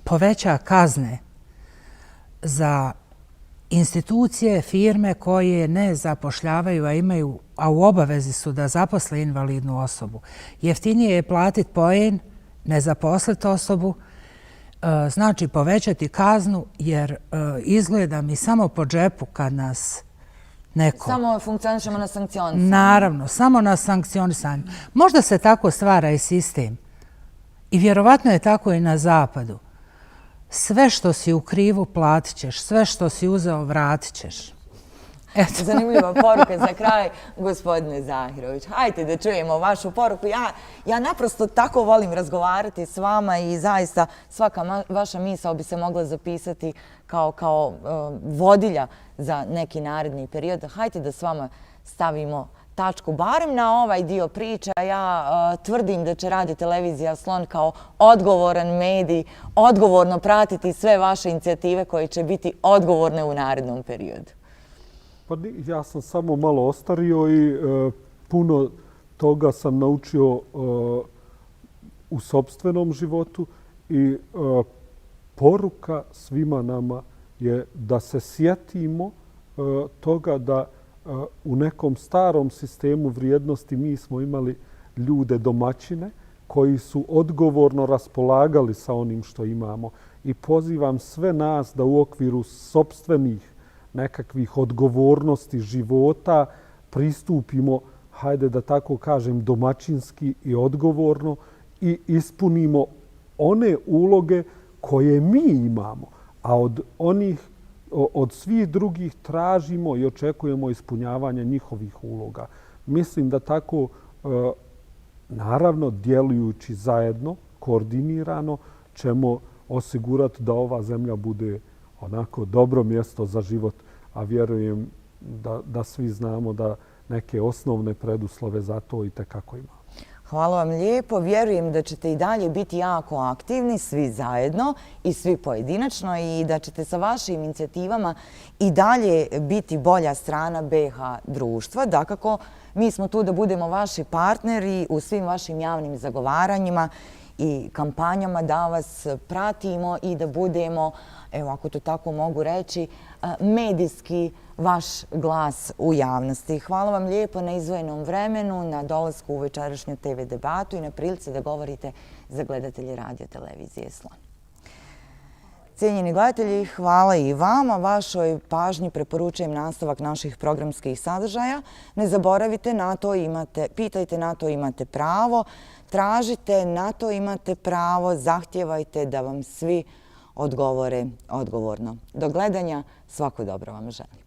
poveća kazne za institucije, firme koje ne zapošljavaju, a u obavezi su da zaposle invalidnu osobu. Jeftinije je platiti poen, ne zaposliti osobu, znači povećati kaznu jer izgleda mi samo po džepu kad nas neko... Samo funkcionišemo na sankcionisanju. Naravno, samo na sankcionisanju. Možda se tako stvara i sistem. I vjerovatno je tako i na zapadu. Sve što si u krivu platit ćeš, sve što si uzeo vratit ćeš. Zanimljiva poruka za kraj, gospodine Zahirović. Hajde da čujemo vašu poruku. Ja naprosto tako volim razgovarati s vama i zaista svaka vaša misao bi se mogla zapisati kao vodilja za neki naredni period. Hajde da s vama stavimo tačku, barem na ovaj dio priča. Ja tvrdim da će Radio Televizija Slon kao odgovoran medij odgovorno pratiti sve vaše inicijative koje će biti odgovorne u narednom periodu. Pa ja sam samo malo ostario i puno toga sam naučio u sopstvenom životu i poruka svima nama je da se sjetimo toga da u nekom starom sistemu vrijednosti mi smo imali ljude domaćine koji su odgovorno raspolagali sa onim što imamo. I pozivam sve nas da u okviru sopstvenih nekakvih odgovornosti života pristupimo, hajde da tako kažem, domaćinski i odgovorno i ispunimo one uloge koje mi imamo, a od svih drugih tražimo i očekujemo ispunjavanje njihovih uloga. Mislim da tako, naravno, djelujući zajedno, koordinirano, ćemo osigurati da ova zemlja bude onako dobro mjesto za život, a vjerujem da svi znamo da neke osnovne preduslove za to i tekako ima. Hvala vam lijepo. Vjerujem da ćete i dalje biti jako aktivni, svi zajedno i svi pojedinačno i da ćete sa vašim inicijativama i dalje biti bolja strana BiH društva. Dakako, mi smo tu da budemo vaši partneri u svim vašim javnim zagovaranjima i kampanjama da vas pratimo i da budemo, evo ako to tako mogu reći, medijski vaš glas u javnosti. Hvala vam lijepo na izdvojenom vremenu, na dolasku u večerašnju TV debatu i na prilici da govorite za gledatelje radio televizije Slon. Cijenjeni gledatelji, hvala i vama. Vašoj pažnji preporučujem nastavak naših programskih sadržaja. Ne zaboravite, na to imate, pitajte, na to imate pravo, tražite, na to imate pravo, zahtijevajte da vam svi odgovore odgovorno. Do gledanja, svako dobro vam želim.